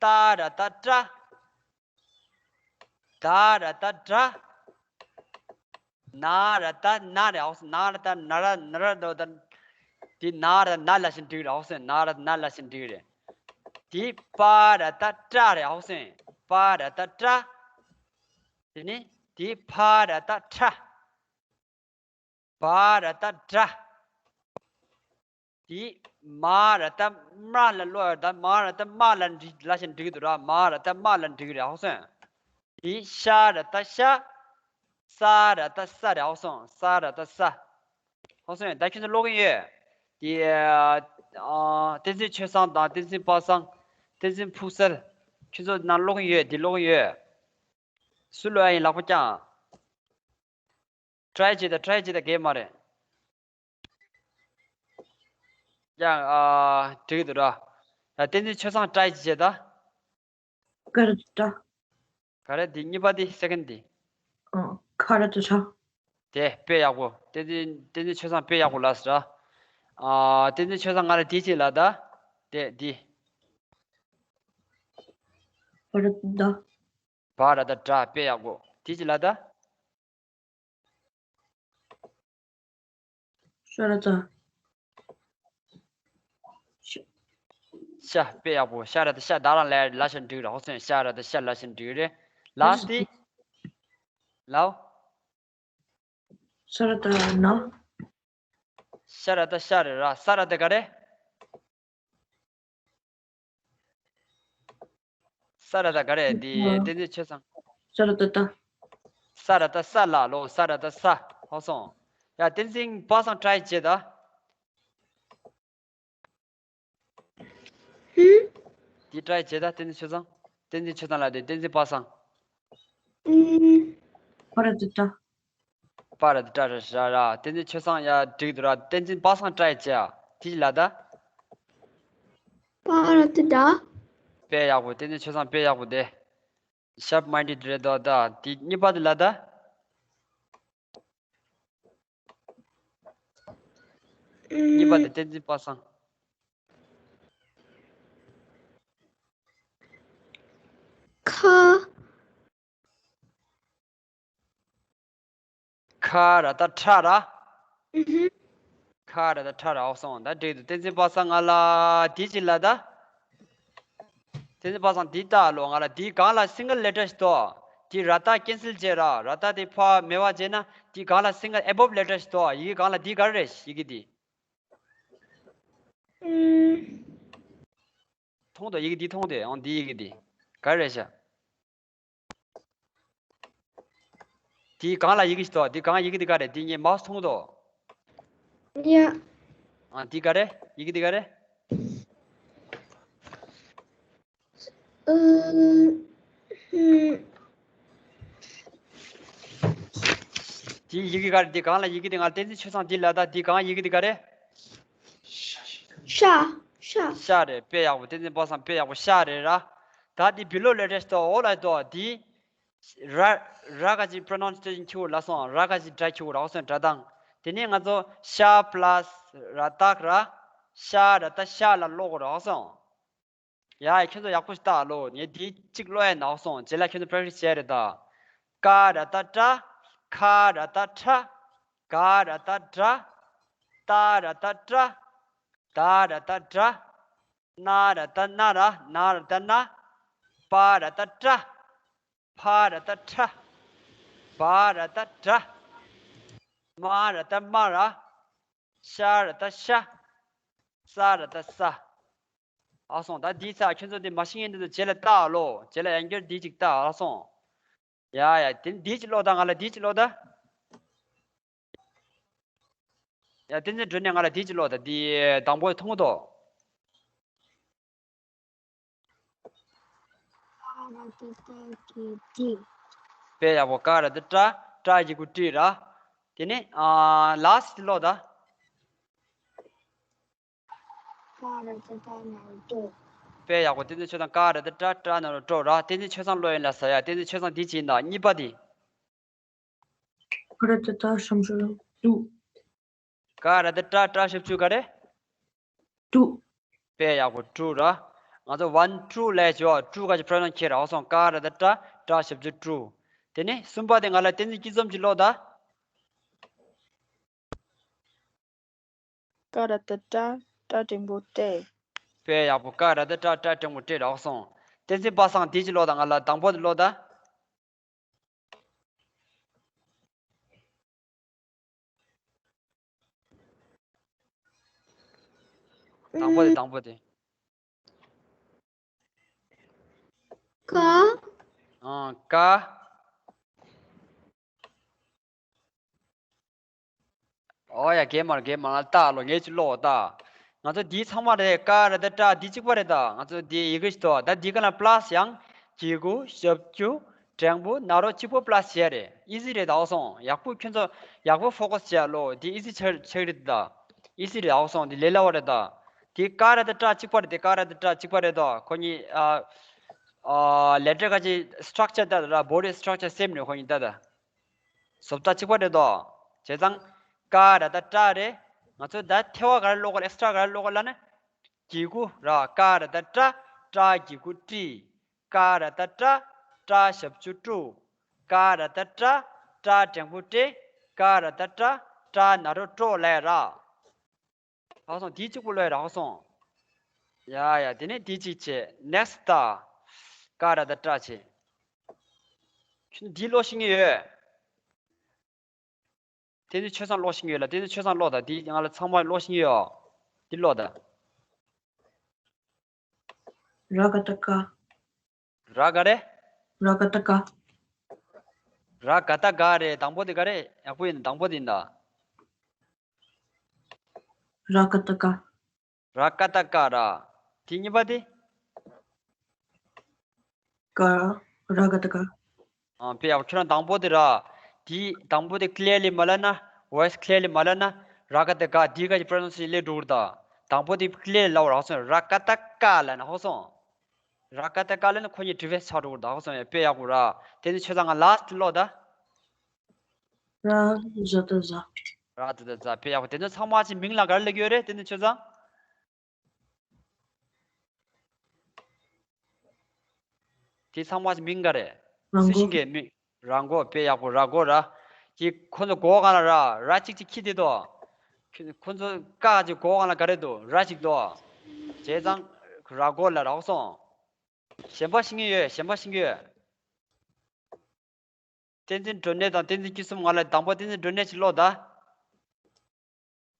ཏ་ར་བཏགས་ཏྲ། ད་ར་བཏགས་དྲ། ན་ར་ད་ན་རེད་ཨོ་སེ། ན་ར་ད་ན་ར་ན་ར་དོ་ད། དེ་ན་ར་ན་ལ་ཞིག་འགྲིག་རེད་ཨོ་སེ། ན་ར་ན་ལ་ཞིག་འགྲིག་རེད། དེ་པ་ར་ད་ཏྲ་རེད་ཨོ་སེ། པ་ར་ད་ཏྲ། དེ་ནས་དེ་ཕ་ར་ད་ཕྲ། བ་ར་ད་བྲ། དེ་མ་ར་ད་མ་ལ་ཀློག་ཡ་ད་མ་ར་ད་མ་ལ་འགྲིག་ལ་ཞིག་འགྲིག་འདུག་ར། མ་ར་ད་མ་ལ་འགྲིག་རེད་ཧ་གོ་སོང་། དེ་ཤ་ར་ད་ཤ། ས་ར་ད་ས་རེད་ཧ་གོ་སོང་། ས་ར་ད་ས། ཧ་གོ་སོང་། ད་ཁྱོད་ཚོ་ཀློག་གིན་ཡོད། དེ་ཨ་བསྟན་འཛིན་ཆོས་བཟང་དང་བསྟན་འཛིན་པ་སངས། བསྟན་འཛིན་ཕུག་གསལ། ཁྱོད་ཚོ་ནང་ཀློག་གིན་ཡོད། དེ་ཀློག་གིན་ཡོད། སུ་ཀློག་ཡ་ཡིན་ལག་པ་བརྐྱངས། ཊའི་བྱེད་དང་། ཊའི་བྱེད་དང་། གས་མ་རེད། ཡང་ཨ་འགྲིག་གི་འདུག་ར། ཡ་བསྟན་འཛིན་ཆོས་བཟང་ཊའི་བྱེད་དང་། ཀ་ར་ཏ། ག་རེ་འདི་གཉིས་པ་འདི། སེ་ཀེན་ཌི་འདི། ཨ་ཁ་ར་ཏ་ཁྲ། དེ་དཔེ་ཡག་པོ། བསྟན་འཛིན་བསྟན་འཛིན་ཆོས་བཟང་དཔེ་ཡག་པོ་ལབ་སོང་ར། ཨ་བསྟན་འཛིན་ཆོས་བཟང་ང་ལ་འདི་གཅིག་ལབ་ད། དེ་འདི། ཁ་ར་ཏ། བ་ར་ད་བྲ། དཔེ་ཡག་པོ། དེ་ཅི་ལ་ད། ཤ་ར་ད། ཤ། ཤ། དཔེ་ཡག་པོ། ཤ་ར་ད་ཤ། ད་རང་ལ་ལ་ཤ་འགྲིག་ར་ཧོ་སོན། ཤ་ར་ད་ཤ་ལ་ཤ་འགྲིག་རེད། ལ་སི་ཊི། ལའོ། ཤ་ར་ད་ན། ཤ་ར་ད་ཤ་རེད་ར། ས་ར་ད་ག་རེ། ས་ར་ད་ག་རེ་འདི། བསྟན་འཛིན་ཆོས་བཟང་། ས་ར་ད་ད། ས་ར་ད་ས་ལ་ལོ། ས་ར་ད་ས། ཧོ་སོང་། ཡ་བསྟན་འཛིན་པ་སངས་ཊའི་བྱེད་ད། ཧུམ། འདི་ཊའི་བྱེད་ད། བསྟན་འཛིན་ཆོས་བཟང་། བསྟན་འཛིན་ཆོས་བཟང་ལ་དེ་བསྟན་འཛིན་པ་སངས། ཨུམ། ཁ་ར་ཏ་ཏ། པ་ར་ཏ་ཏ་ར་ར་ར། བསྟན་འཛིན་ཆོས་བཟང་ཡ་འགྲིག་འདུག་ར། བསྟན་འཛིན་པ་སངས་ཊའི་བྱེད་ཡ། དེ་ཅི་ལ་ད། པ་ར་ཏ་ཏ། དཔེ་ཡག་པོ། བསྟན་འཛིན་ཆོས་བཟང་དཔེ་ཡག་པོ་དེ། ཤར་པ་མའིན་ཌེ་ཌི་རེད་དོ་ད། དེ་གཉིས་པ་དེ་ལ་ད། གཉིས་པ་དེ་བསྟན་འཛིན་པ་སངས། ཁ། ཁ་ར་ད་ཁྲ་ར། ཨུ་ཧུ། ཁ་ར་ད་ཁྲ་ར། ཨོ་སོང་། ད་འགྲིག་འདུག་བསྟན་འཛིན་པ་སངས་ང་ལ་དེ་ཅི་ལ་ད། བསྟན་འཛིན་པ་སངས་འདི་ལྟ་ལོ། ང་ལ་འདི་སྒང་ལ་སིང་གལ་ལེ་ཊར་ཞིག་འདུག་དེ་ར་ད་ཀེན་སེལ་བྱས་ར། ར་ད་དེ་ཕར་མེད་པ་བྱས་ན། དེ་སྒང་ལ་སིང་གལ་ཨེ་བོབ་ལེ་ཊར་ཞིག་འདུག་ཡི་གེ་སྒང་ལ་འདི་ག་རེ་རེད། ཡི་གེ་འདི། ཨུམ། མཐོང་འདུག་ཡི་གེ་འདི་མཐོང་འདུག་ཨང་། འདི་ཡི་གེ་འདི་ག་རེ་རེད་ཤག་དེའི་སྒང་ལ་ཡི་གེ་ཞིག་འདུག་དེའི་སྒང་ཡི་གེ་འདི་ག་རེ། འདི་ངས་མའོ་སི་མཐོང་འདུག་ཡ། ཨ་འདི་ག་རེ། ཡི་གེ་འདི་ག་རེ། ཨུ། ཧུམ། དེའི་ཡི་གེ་ག་རེ། འདི་སྒང་ལ་ཡི་གེ་འདི། ང་བསྟན་འཛིན་ཆོས་བཟང་འདི་ལ་ད། འདི་སྒང་ཡི་གེ་འདི་ག་རེ། ཤ། ཤ། ཤ་རེད། དཔེ་ཡག་པོ། བསྟན་འཛིན་པ་སངས་དཔེ་ཡག་པོ། ཤ་རེད་ར། ད་འདི་བི་ལོ་ལེ་ཊར་ཞིག་འདུག་འོ་ལ་འདུག་འདི། ར། ར་ག་ཅིག་པྲོ་ནའུན་སི་ཨེ་ཤན་ཁྱེར་ལབ་སོང་། ར་ག་ཅིག་སྒྲ་ཁྱེར་ལབ་སོང་། སྒྲ་གདངས། དེ་ནས་ང་ཚོ་ཤ་པ་ལ་སི་ར་ད་ག་ར། ཤ་ར་ད་ཤ་ལ་ཀློག་དགོས་ལབ་སོང་། ཡ་ཁྱོད་ཚོ་ཡག་པོ་ཞིག་ལྟ་ལོ། ངས་འདི་གཅིག་ཀློག་ཡ་ནང་སོང་། རྗེས་ལ་ཁྱོད་ཚོ་པྲེག་ཊི་སི་བྱས་རེད་ད། ཀ་ར་ད་ཀྲ། ཁ་ར་ད་ཁྲ། ག་ར་ད་གྲ། ཏ་ར་ད་ཏྲ། ད་ར་ད་དྲ། ན་ར་ད་ན་ར། ན་ར་ད་ན། པ་ར་ད་པྲ། ཕ་ར་ད་ཕྲ། བ་ར་ད་བྲ། མ་ར་ད་མ་ར། ཤ་ར་ད་ཤ། ས་ར་ད་ས། ཨ་སོང་། ད་འདི་ཚ་ཁྱོད་ཚོ་འདི་མ་ཤེས་མཁན་འདི་ཚོ་རྗེས་ལ་ལྟ་ལོ། རྗེས་ལ་ཡང་བསྐྱར་འདི་གཅིག་ལྟ། ཨ་སོང་། ཡ་ཡ། དེ་འདི་གཅིག་ཀློག་ད། ང་ལ་འདི་གཅིག་ཀློག་ད། ཡ་བསྟན་འཛིན་སྒྲོན་ནས་ང་ལ་འདི་གཅིག་ཀློག་ད། འདི་དང་པོ་མཐོང་དོ། དཔེ་ཡག་པོ། ཀ་ར་ད་ཀྲ། ཀྲ་ཡི་གུ་ཀྲི་ར། དེ་ནས་ཨ་ལ་སི་ཊི་ཀློག་ད། དཔེ་ཡག་པོ། བསྟན་འཛིན་ཆོས་བཟང་། ཀ་ར་ད་ཀྲ། ཀྲ་ན་རོ་ཀྲོ་ར། བསྟན་འཛིན་ཆོས་བཟང་ཀློག་ཡིན་ལ་ས། ཡ་བསྟན་འཛིན་ཆོས་བཟང་འདི་བྱས་ན། གཉིས་པ་འདི། ཀ་ར་ད་ཏྲ་ཞབས་ཀྱུ་ཏྲུ། ཀ་ར་ད་ཀྲ། ཀྲ་ཞབས་ཀྱུ་ག་རེ། ཏྲུ། དཔེ་ཡག་པོ། ཀྲུ་ར། ང་ཚོ་ཝན་ཀྲུ་ལབ་ཀྱི་ཡོད། ཀྲུ་ག་ཅིག་པྲོ་ནའུན་སི་ཁྱེར་ར། ཨ་སོང་། ཀ་ར་ད་ཀྲ། ཀྲ་ཞབས་ཀྱུ་ཀྲུ། དེ་ནས་གསུམ་པ་དེ་ང་ལ་བསྟན་འཛིན་སྐྱིད་འཛོམས་ཀྱིས་ཀློག་ད། ཀ་ར་བཏགས་ཀྲ། ཀྲ་འགྲེང་བུ་ཀྲེ། དཔེ་ཡག་པོ། ཀ་ར་བཏགས་ཀྲ། ཀྲ་འགྲེང་བུ་ཀྲེ་རེད། ཨོ་སོང་། བསྟན་འཛིན་པ་སངས་དེ་ཅིག་ཀློག་དང་། ང་ལ་དང་པོ་དེ་ཀློག་དང་། དང་པོ་དེ། དང་པོ་དེ། ཀ། ཨང་། ཀ། ཨོ་ཡ། རྒན་མ་རེད། རྒན་མ་རེད། ལྟ་ལོ། ངས་ཅིག་ཀློག་ད། ང་ཚོ་འདི་ཚང་མ་རེད། ཀ་ར་བཏགས་ཀྲ་འདི་གཅིག་པ་རེད་ད། ང་ཚོ་འདི་ཡི་གེ་ཞིག་འདུག་ད་འདི་ག་ལ་པ་ལ་སི་ཡང་གི་གུ་ཞབས་ཀྱུ་འགྲེང་བུ་ན་རོ་གཅིག་པོ་པ་ལ་སི་བྱས་རེད། ཨི་ཟི་རེད་ད། ཨོ་སོང་། ཡག་པོ་ཁྱོད་ཚོ་ཡག་པོ་ཕོ་ཀ་སི་བྱས་ལོ། འདི་ཨི་ཟི་ཆགས་ཆགས་རེད་ད། ཨི་ཟི་རེད། ཨོ་སོང་། འདི་ལས་སླ་བ་རེད་ད། འདི་ཀ་ར་བཏགས་ཀྲ་གཅིག་པ་རེད། འདི་ཀ་ར་བཏགས་ཀྲ་གཅིག་པ་རེད་ད། ཁོ་གཉིས་ཨ་ཨ་ལེ་ཊར་ག་ཅིག་སི་ཊྲག་ཅར་ལྟ་ད། བོ་ཌི་སི་ཊྲག་ཅར་སེམ་རེད། ཁོ་གཉིས་ལྟ་ད། བཟོ་ལྟ་གཅིག་པ་རེད་དོ། བྱས་ཙང་། ཀ་ར་བཏགས་ཀྲ་རེད། ང་ཚོས་ད་ཐེ་བ་ག་རེ་ཀློག་ག་ལ། ཨེག་སི་ཊྲ་ག་རེ་ཀློག་ག་ལ་ན། གི་གུ་ར། ཀ་ར་བཏགས་ཀྲ། ཀྲ་གི་གུ་ཀྲི། ཀ་ར་བཏགས་ཀྲ། ཀྲ་ཞབས་ཀྱུ་ཀྲུ། ཀ་ར་བཏགས་ཀྲ། ཀྲ་འགྲེང་བུ་ཀྲེ། ཀ་ར་བཏགས་ཀྲ། ཀྲ་ན་རོ་ཀྲོ་ལབ་ཡ་ར། ཧ་སོང་། དེ་གཅིག་པོ་ལོས་རག་སོང་། ཡ་ཡ། དེ་ནས་དེ་གཅིག་བྱས། ནེག་སི་ཊི་ད། ཀ་ར་བཏགས་ཀྲ་བྱས། ཁྱོད་འདི་ཀློག་ཤེས་ཀྱི་ཡོད། བསྟན་འཛིན་ཆོས་བཟང་ཀློག་ཤེས་ཀྱི་ཡོད་ལ། བསྟན་འཛིན་ཆོས་བཟང་ཀློག་དང་། འདི་ང་ལ་ཚང་མ་ཀློག་ཤེས་ཀྱི་ཡོད། འདི་ཀློག་དང་། ར་ག་བཏགས་ཀ། ར་ག་རེ། ར་ག་བཏགས་ཀ། ར་ག་བཏགས་ག་རེད། དང་པོ་དེ་ག་རེ། ཡག་པོ་ཡིན། དང་པོ་དེ་ཡིན་ད། ར་ག་བཏགས་ཀ། ར་ག་བཏགས་ཀ་ར། དེ་གཉིས་པ་དེ། ཀ། ར་ག་བཏགས་ཀ། ཨ། དཔེ་ཡག་པོ། ཁྱོད་རང་དང་པོ་དེ་ར། དེ་དང་པོ་དེ་ཀི་ལི་ཡར་ལི་མ་ལབ་ན། ཝོ་ཡི་སི་ཀི་ལི་ཡར་ལི་མ་ལབ་ན། ར་ག་བཏགས་ག། དེ་ག་གི་པོ་རོ་ནན་སི་ཡེ་ཤན་ལས་འགྲོ་གི་རེད་ད། དང་པོ་དེ་ཀི་ལི་ཡར་ལི་ལབ་པ་ར། ཧ་སོང་། ར་ག་བཏགས་ཀ་ལབ་ན། ཧ་སོང་། ར་ག་བཏགས་ཀ་ལབ་ན་ཁོ་གཉིས་ཌི་ཕེ་རེན་སི་ཆགས་འགྲོ་གི་རེད་ད། ཧ་སོང་། ཡ། དཔེ་ཡག་པོ་ར། དེ་ནས་ཆོས་བཟང་ང་ལ་སི་ཊི་ཀློག་ད། ར་ཛ་བཏགས་ཛ། ར་ཛ་བཏགས་ཛ། དཔེ་ཡག་པོ། དེ་ཚོ་ཚང་མ་ཅིག་མིང་ལ་ག་རེ་ལབ་ཀྱི་ཡོད་རེད། དེ་ནས་ཆོས་བཟང་། དེ་ཚང་མ་ཅིག་མིང་ག་རེ། ར་མགོ། སུ་ཞིག་གི་མིང་། ར་མགོ། དཔེ་ཡག་པོ། ར་མགོ་ར། ཀྱི་ཁོ་ཚོ་མགོ་སྒང་ལ་ར། ར་གཅིག་གཅིག་འཁྱེར་བསྡད་དོ། ཁོ་ཚོ་ཀ་གཅིག་མགོ་སྒང་ལ་ག་རེ་འདུག་ར་གཅིག་འདུག་བྱས་ཙང་ར་མགོ་ལ་རག་སོང་། གཞན་པ་ཤེས་ཀྱི་ཡོད། གཞན་པ་ཤེས་ཀྱི་ཡོད། བསྟན་འཛིན་སྒྲོན་གནས་དང་བསྟན་འཛིན་སྐྱིད་གསུམ། ང་ལ་དང་པོ་བསྟན་འཛིན་སྒྲོན་གནས་ཅིག་ཀློག་ད།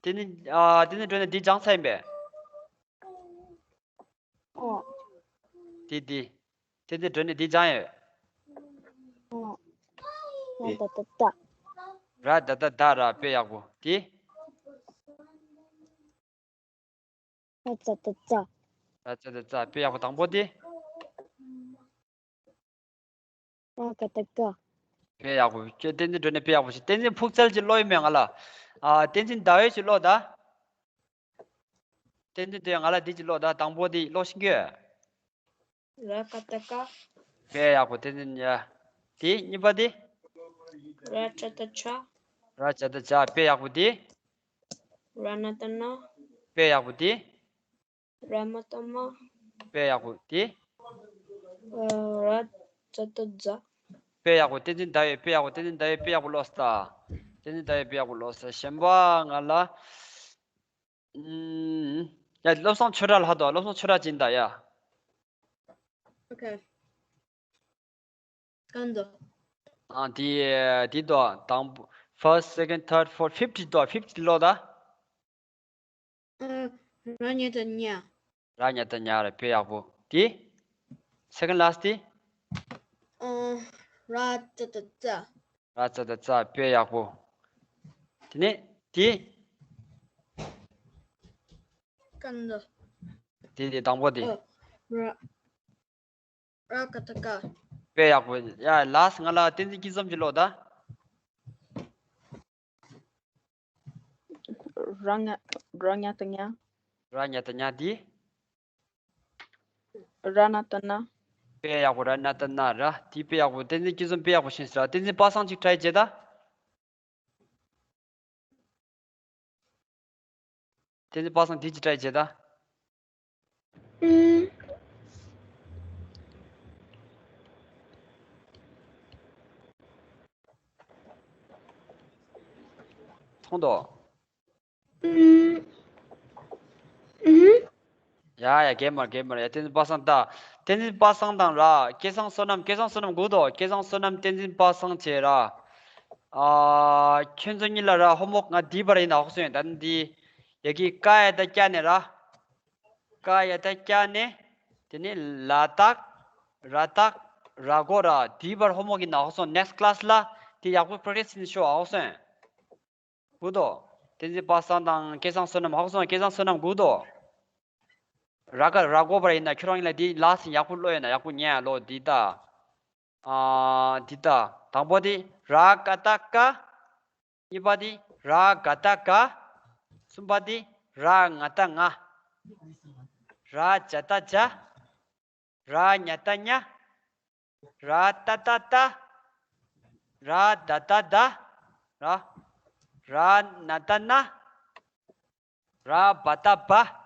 བསྟན་འཛིན། ཨ། བསྟན་འཛིན་སྒྲོན་གནས་འདི་སྦྱངས་ཚར་ཡིན་པས། ཨོ། འདི་འདི། བསྟན་འཛིན་སྒྲོན་གནས་འདི་སྦྱངས་ཡོད། ཨོ། ར་ད་བཏགས་རྡ། ར་ད་བཏགས་རྡ་ར། དཔེ་ཡག་པོ། འདི། ར་ཙ་བཏགས་རྩ། ར་ཙ་བཏགས་རྩ། དཔེ་ཡག་པོ། དང་པོ་འདི། ར་ག་བཏགས་རྐ། དཔེ་ཡག་པོ། ཁྱོད་བསྟན་འཛིན་སྒྲོན་གནས་དཔེ་ཡག་པོ་ཞིག་བསྟན་འཛིན་ཕུག་རྩལ་གྱི་ཀློག་ཡིན་མེད་ང་ལ། ཨ། བསྟན་འཛིན་ཟླ་འོད་ཀྱི་ཀློག་ད། བསྟན་འཛིན་ཟླ་འོད། ང་ལ་འདི་གཅིག་ཀློག་ད། དང་པོ་འདི་ཀློག་ཤེས་ཀྱི་ཡོད། ར་ག་བཏགས་རྐ། དཔེ་ཡག་པོ། བསྟན་འཛིན། ཡ། འདི་གཉིས་པ་འདི། ར་ཙ་བཏགས་རྩ། ར་ཙ་བཏགས་རྩ། དཔེ་ཡག་པོ། འདི། ར་ན་བཏགས་རྣ། དཔེ་ཡག་པོ། འདི། ར་མ་བཏགས་རྨ། དཔེ་ཡག་པོ། འདི། ཨ། ར་ཛ་བཏགས་རྫ། དཔེ་ཡག་པོ། བསྟན་འཛིན་ཟླ་འོད། དཔེ་ཡག་པོ། བསྟན་འཛིན་ཟླ་འོད་དཔེ་ཡག་པོ་ཀློག་སོང་ད། བསྟན་འཛིན་ཟླ་འོད་དཔེ་ཡག་པོ་ཀློག་སོང་། གཞན་པ་ང་ལ། ཨུམ། ཡ། བློ་བཟང་ཆོས་གྲགས་ལ་ལྷག་འདུག་བློ་བཟང་ཆོས་གྲགས་ཅིག་ཡིན་ད་ཡ། ཨོ་ཁེ། གང་འདུག་ཨ། འདི། འདི་འདུག་དང་པོ། first, second, third, fourth, fifth འདུག fifth ཀློག་ད། ཨ། ར་ཉ་བཏགས་རྙ། ར་ཉ་བཏགས་རྙ་རེད། དཔེ་ཡག་པོ། འདི། second last འདི། ཨ། ར་ཙ་བཏགས་རྩ། ར་ཙ་བཏགས་རྩ། དཔེ་ཡག་པོ། དེ་ནས་འདི། གང་འདུག་དེ་དེ་དང་པོ་དེ། ཨ། ར། ར་ག་བཏགས་རྐ། དཔེ་ཡག་པོ། ཡ། last ང་ལ་བསྟན་འཛིན་སྐྱིད་འཛོམས་ཀྱིས་ཀློག་ད། ར་ཉ། ར་ཉ་བཏགས་རྙ། ར་ཉ་བཏགས་རྙ། འདི། ར་ན་བཏགས་རྣ། དཔེ་ཡག་པོ། ར་ན་བཏགས་རྣ་ར། འདི་དཔེ་ཡག་པོ། བསྟན་འཛིན་སྐྱིད་འཛོམས་དཔེ་ཡག་པོ་ཤེས་སོང་ར། བསྟན་འཛིན་པ་སངས་ཅིག་try བྱེད་ད། བསྟན་འཛིན་པ་སངས་འདི་ཅིག་try བྱེད་ད། ཨུམ། མཐོང་དོ། ཨུམ། ཡ་ཡ། རྒན་མ་རེད། རྒན་མ་རེད། ཡ། བསྟན་འཛིན་པ་སངས་དང་། བསྟན་འཛིན་པ་སངས་དང་ར། སྐལ་བཟང་བསོད་ནམས། སྐལ་བཟང་བསོད་ནམས་སྒུག་དོ། སྐལ་བཟང་བསོད་ནམས། བསྟན་འཛིན་པ་སངས་བྱས་ར། ཨ། ཁྱོད་ཚོ་གཉིས་ལ་ར་ཧོམ་ཝོག་ང་འདི་པར་ཡིན་ན་ཧོག་སོང་ཡིན། ད་ནི་འདི་ཡ་གི་ཀ་ཡ་ད་ཀྱ་ནས་ར། ཀ་ཡ་ད་ཀྱ་ནས། དེ་ནས་ལ་དག་ར་དག་ར་གོ་ར། འདི་པར་ཧོམ་ཝོག་ཡིན་ན་ཧོག་སོང་། next class ལ་དེ་ཡག་པོ་practice་ཡིན་ཤོག་ཧོག་སོང་། སྒུག་དོ། བསྟན་འཛིན་པ་སངས་དང་སྐལ་བཟང་བསོད་ནམས་ཧོག་སོང་། སྐལ་བཟང་བསོད་ནམས་སྒུག་དོ། ར་ག་ར་གོ་བར་ཡིན་ན་ཁྱོད་རང་ཡིན་ན་འདི་ལ་སི་ཡག་པོ་ཀློག་ཡོད་ན་ཡག་པོ་ཉན་ཡ་ལོ། འདི་ལྟ། ཨ། འདི་ལྟ། དང་པོ་འདི་ར་ཀ་ཏ་ཀ། གཉིས་པ་འདི་ར་ག་ཏ་ག། གསུམ་པ་འདི་ར་ང་ཏ་ང་། ར་ཇ་ཏ་ཇ། ར་ཉ་ཏ་ཉ། ར་ཏ་ཏ་ཏ། ར་ད་ད་ད། ར། ར་ན་ད་ན། ར་བ་ད་བ།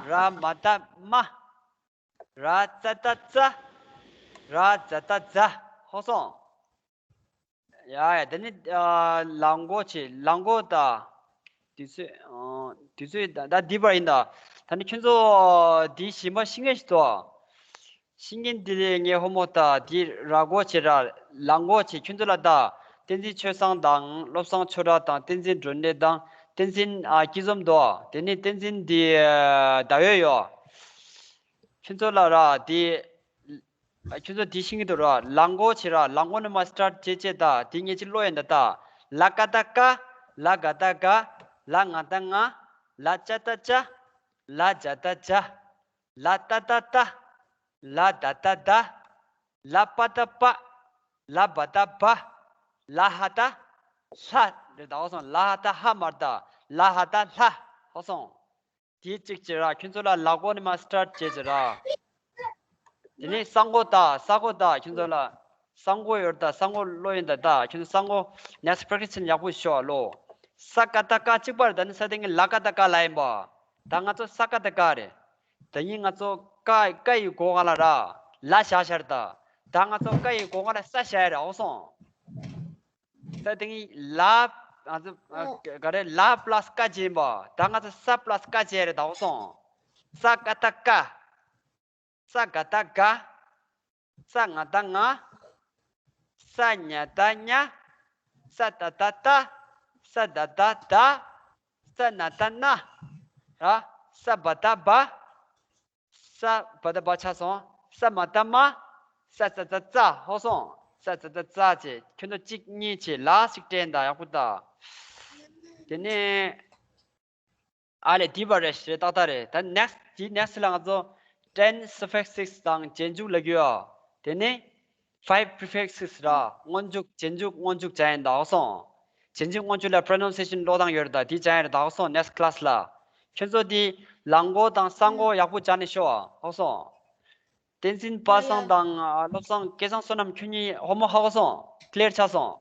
ར་མ་ད་མ། ར་ཙ་ད་ཙ། ར་ཛ་ད་ཛ། ཧོ་སོང་། ཡ་ཡ། དེ་ནི་ཨ་ལ་མགོ་ཆེ་ལ་མགོ་ད། དུས་ཚོད་ཨ་དུས་ཚོད་ད་ད་འདི་བར་ཡིན་ད། ད་ནི་ཁྱོད་ཚོ་འདི་ཞིམ་པ་ཤི་ངེས་ཤི་ཏོ། ཤི་ངེས་འདི་ལས་ངའི་ཧོ་མོ་ད། འདི་ར་མགོ་ཆེ་ར་ལ་མགོ་ཆེ་ཁྱོད་ཚོ་ལ་ད། བསྟན་འཛིན་ཆོས་བཟང་དང་བློ་བཟང་ཆོས་གྲགས་དང་བསྟན་འཛིན་སྒྲོན་ལེགས་དང་བསྟན་འཛིན་ཨ་སྐྱིད་འཛོམས་དོ། དེ་ནི་བསྟན་འཛིན་འདི་ཨ་ཟླ་འོད་ཡོ། ཁྱོད་ཚོ་ལ་ར་དེ། ཁྱོད་ཚོ་དེ་ཤེས་ཀྱི་འདུག་ར། ལ་མགོ་ཆེ་ར་ལ་མགོ་ནས་མར་སི་ཊར་ཊི་བྱེད་བྱེད་ད། དེ་ངས་ཅིག་ཀློག་ཡིན་ད་ད། ལ་ཀ་ཏ་ཀ། ལ་ག་ཏ་ག། ལ་ང་ཏ་ང་། ལ་ཅ་ཏ་ཅ། ལ་ཇ་ཏ་ཇ། ལ་ཏ་ཏ་ཏ། ལ་ད་ད་ད། ལ་པ་ཏ་པ། ལ་བ་ཏ་བ། ལ་ཧ་ད་ལྷ། རེད་ད་ཧོ་སོང་། ལ་ཧ་ད་ཧ་མར་ད། ལ་ཧ་ད་ལྷ། ཧོ་སོང་། དེའི་གཅིག་བྱེད་ར། ཁྱོད་ཚོ་ལ་ལ་མགོ་ནས་མར་སི་ཊར་ཊི་བྱེད་བྱེད་ར། དེ་ནས་ས་མགོ་ད། ས་མགོ་ད། ཁྱོད་ཚོ་ལ་ས་མགོ་ཡོད་ད། ས་མགོ་ཀློག་ཡིན་ད་ད། ཁྱོད་ཚོ་ས་མགོ་ནེག་སི་ཊི་པི་རེག་ཊི་སི་ཡག་པོ་ཤོག་ལོ། ས་ཀ་ཏ་ཀ་གཅིག་པ་རེད། ད་ནི་ས་དེ་ངས་ལ་ཀ་ཏ་ཀ་ལ་ཡིན་པ། ད་ང་ཚོ་ས་ཀ་ཏ་ཀ་རེད། ད་ཡིན་ང་ཚོ་ཀ་ཀ་ཡི་གོ་ག་ལ་ར་ལ་བཞག་བཞག་རེད་ད། ད་ང་ཚོ་ཀ་ཡི་གོ་ག་ལ་ས་བཞག་ཡ་རེད། ཧོ་སོང་། ས་དེ་ངས་ལ། ང་ཚོ་ཨ་ག་རེ་ལ་པ་ལ་སི་ཀ་བྱེད་ཡིན་པ། ད་ང་ཚོ་ས་པ་ལ་སི་ཀ་བྱེད་རེད་ད། ཧོ་སོང་། ས་ཀ་ཏ་ཀ། ས་ག་ཏ་ག། ས་ང་ཏ་ང་། ས་ཉ་ཏ་ཉ། ས་ད་ད་ད། ས་ད་ད་ད། ས་ན་ཏ་ན། ར། ས་བ་ཏ་བ། ས་བ་ཏ་བ་ཆགས་སོང་། ས་མ་ཏ་མ། ས་ཙ་ཙ་ཙ། ཧོ་སོང་། ས་ཙ་ཙ་ཙ་བྱས། ཁྱོད་ཚོ་གཅིག་གཉིས་བྱས་ལ་ཞིག་སྤྲད་ད། ཡག་པོ་ད། དེ་ནས། ཨ་ལས་འདི་པར་རེད། རེད་ཏག་ཏག་རེད། ད་ནེག་སི་ཊི་འདི་ནེག་སི་ཊི་ལ་ང་ཚོ་ཊེན་སུ་ཕིག་སི་དང་རྗེས་འཇུག་ལབ་ཀྱི་ཡོད། དེ་ནས་ཕའིབ་པི་རི་ཕིག་སི་ར། སྔོན་འཇུག་རྗེས་འཇུག་སྔོན་འཇུག་བྱ་ཡིན་ད། ཧོ་སོང་། རྗེས་འཇུག་སྔོན་འཇུག་ལ་པྲོ་ནན་སི་ཡེ་ཤན་ཀློག་སྟངས་ཡོད་རེད་ད། དེ་བྱ་ཡིན་རེད་ད། ཧོ་སོང་། ནེག་སི་ཊི་ཀི་ལ་སི་ལ། ཁྱོད་ཚོ་དེ་ལ་མགོ་དང་ས་མགོ་ཡག་པོ་སྦྱར་ནས་ཤོག། ཧོ་སོང་། བསྟན་འཛིན་པ་སངས་དང་བློ་བཟང་སྐལ་བཟང་བསོད་ནམས་ཁྱོད་གཉིས་ཧོ་མོ་ཧ་གོ་སོང་། ཀི་ལི་ཡར་ཆགས་སོང་།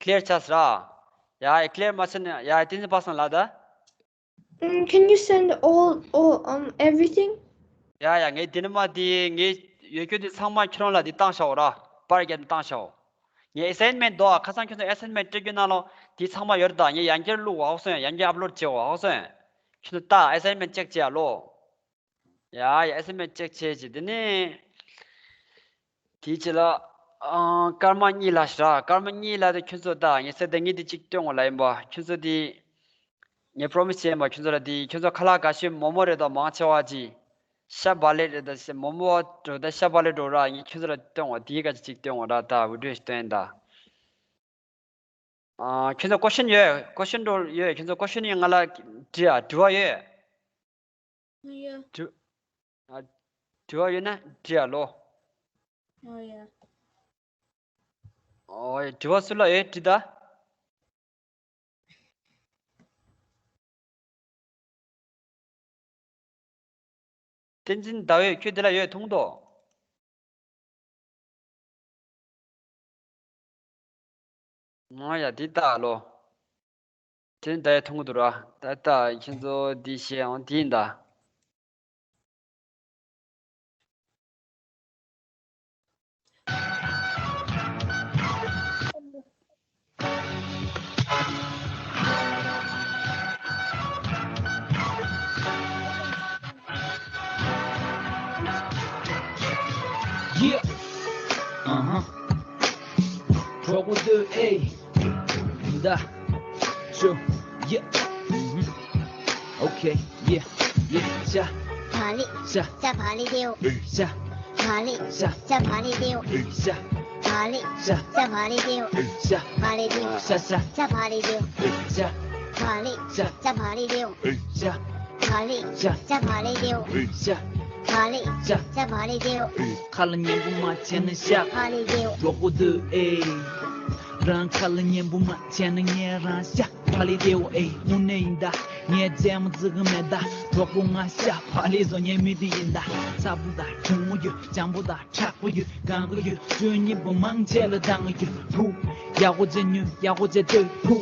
ཀི་ལི་ཡར་ཆགས་ར། ཡ་ཀི་ལི་ཡར་མ་ཆགས་ན་ཡ་བསྟན་འཛིན་པ་སངས་ལ་ད། Mm, can you send all, all, um, everything? ཡ་ཡ། ངས་འདི་ནས་མར་འདི་ངས་ཡོད་རྒྱུ་འདི་ཚང་མ་ཁྱོད་རང་ལ་འདི་བཏང་བཞག་ར། པར་རྒྱབ་ནས་བཏང་བཞག་ངས་ཨེ་སའིན་མེན་ཊི་འདུག་ཁ་སང་ཁྱོད་ཚོ་ཨེ་སའིན་མེན་ཊི་སྤྲད་རྒྱུ་ནང་ལོགས་འདི་ཚང་མ་ཡོད་རེད་ད། ངས་ཡང་བསྐྱར་བླུགས། ཧ་གོ་སོང་། ཡང་བསྐྱར་ཨབ་ལོཌ་བྱེད། ཧ་གོ་སོང་། ཁྱོད་ཚོ་ད་ཨེ་སའིན་མེན་ཊི་ཅེག་བྱེད་ཡ་ལོ། ཡ་ཡ། ཨེ་སའིན་མེན་ཊི་ཅེག་བྱས་བྱས། དེ་ནས་དེའི་རྗེས་ལ་ཨང་སྐར་མ་གཉིས་ལ་ཞེ་དྲག་སྐར་མ་གཉིས་ལ་དེ་ཁྱོད་ཚོ་ད་ངས་ཟེར་དེ་ངས་དེ་གཅིག་སྟོན་དགོས་ལབ་ཡིན་པ། ཁྱོད་ཚོ་དེ་ངས་པྲོ་མི་སི་བྱས་ཡིན་པ། ཁྱོད་ཚོ་ལ་དེ་ཁྱོད་ཚོ་ཁ་ལག་དགའ་ཤོས་མོག་མོག་རེད་དོ། མང་ཆེ་བ་ཅིག་ཤ་བག་ལེབ་རེད་དོ། མོག་མོག་འགྲོ་ད་ཤ་བག་ལེབ་འགྲོ་ར། ངས་ཁྱོད་ཚོ་ལ་སྟོན་དགོས། དེའི་སྐད་ཆ་གཅིག་སྟོན་དགོས་ར། ད་བི་ཌི་ཡོ་ཞིག་སྟོན་ཡིན་ད། ཨ། ཁྱོད་ཚོ་ཀོ་ཤན་ཡོད། ཀོ་ཤན་འགྲོ་ཡོད། ཁྱོད་ཚོ་ཀོ་ཤན་ཡོད་ང་ལ་འདྲི་ཨ། དྲི་བ་ཡོད། ཡ། དྲི། ཨ། དྲི་བ་ཡོད་ན་འདྲི་ཨ་ལོ། ཨོ་ཡ། ཨོ་ཡ། དྲི་བ་སུ་ལ་ཡོད་དྲི་ད། བསྟན་འཛིན་ཟླ་འོད་ཁྱོད་དེ་ལ་ཡོད་མཐོང་དོ། ང་ཡ་འདི་ལྟ་ལོ། དེ་ཟླ་འོད་མཐོང་གི་འདུག་ར། ད་ལྟ་ཁྱེད་ཚོ་འདི་བཤད་འོང་འདི་ཡིན་ད། Yeah. Uh-huh. གྲོགས་པོ་དེ་ཨེ། ད། ཆུ། Yeah. Mm-hmm. Okay. Yeah. Yeah. ཤ། བག་ལེབ། ཤ། ཤ་བག་ལེབ་དེའོ། ཤ། བག་ལེབ། ཤ། ཤ་བག་ལེབ་དེའོ། ཤ། བག་ལེབ། ཤ། ཤ་བག་ལེབ་དེའོ། ཤ། བག་ལེབ་དེའོ། ཤ། ཤ། ཤ་བག་ལེབ་དེའོ། ཤ། བག་ལེབ། ཤ། ཤ་བག་ལེབ་དེའོ། ཤ། བག་ལེབ། ཤ། ཤ་བག་ལེབ་དེའོ། ཤ། བག་ལེབ། ཤ། ཤ་བག་ལེབ་དེའོ། ཁ་ལ་ཉན་པོ་མ་བྱས་ན་ཤ། བག་ལེབ་དེའོ། གྲོགས་པོ་དེ་ཨེ། རང་ཁ་ལ་ཉན་པོ་མ་བྱས་ན་ངས་རང་ཤ། བག་ལེབ་དེའོ་ཨེ། དངོས་གནས་ཡིན་ད། ངས་རྩེད་མོ་རྩེ་གི་མེད་ད། གྲོགས་པོ་ང་ཤ་བག་ལེབ་བཟོ་མཁན་མི་དེ་ཡིན་ད། ཚ་པོ་དང་གྲང་མོ་ཡོད། འཇམ་པོ་དང་དྲག་པོ་ཡོད། གང་གི་ཡོད། སྤྱོད་སྙིང་པོ་མང་ཆེ་ལ་འདང་གི་ཡོད། བུ། ཡག་པོ་བྱས་ཉོན། ཡག་པོ་བྱས་སྡོད། བུ།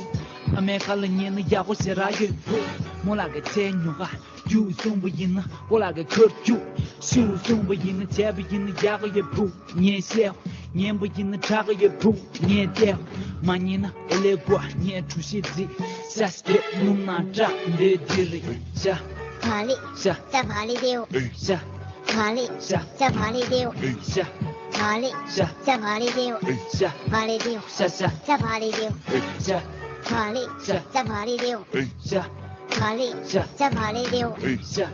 ཨ་མའི་ཁ་ལ་ཉན་ན་ཡག་པོ་ཞེ་དྲག་ཡོད། བུ། མོ་ལགས་ཀྱི་ཚལ་ཉོ་ག་རྒྱུགས་གསུངས་པ་ཡིན་ན། ཀོ་ལགས་ཀྱི་ཁར་རྒྱུགས། ཤུ་གསུངས་པ་ཡིན་ན། བྱས་པ་ཡིན་ན་ཡག་གི་ཡོད། བུ། ངས་བཤད། ཉན་པ་ཡིན་ན་དྲག་གི་ཡོད། བུ། ངས་བལྟས། མ་ཉན་ན་ཨེ་ལེ་གོ། ངས་གྲུ་བཞི་བརྫིས། ཤ་སྟེ་སྣུམ་ནང་བཀྲ། འདོད་འདི་རེད། ཤ། བག་ལེབ། ཤ། ཤ་བག་ལེབ་དེའོ། ཤ། བག་ལེབ། ཤ། ཤ་བག་ལེབ་དེའོ། ཤ། བག་ལེབ། ཤ། ཤ་བག་ལེབ་དེའོ། ཤ། བག་ལེབ་དེའོ། ཤ། ཤ། ཤ་བག་ལེབ་དེའོ། ཤ། བག་ལེབ། ཤ། ཤ་བག་ལེབ་དེའོ། ཤ། བག་ལེབ། ཤ། ཤ་བག་ལེབ་དེའོ། ཤ།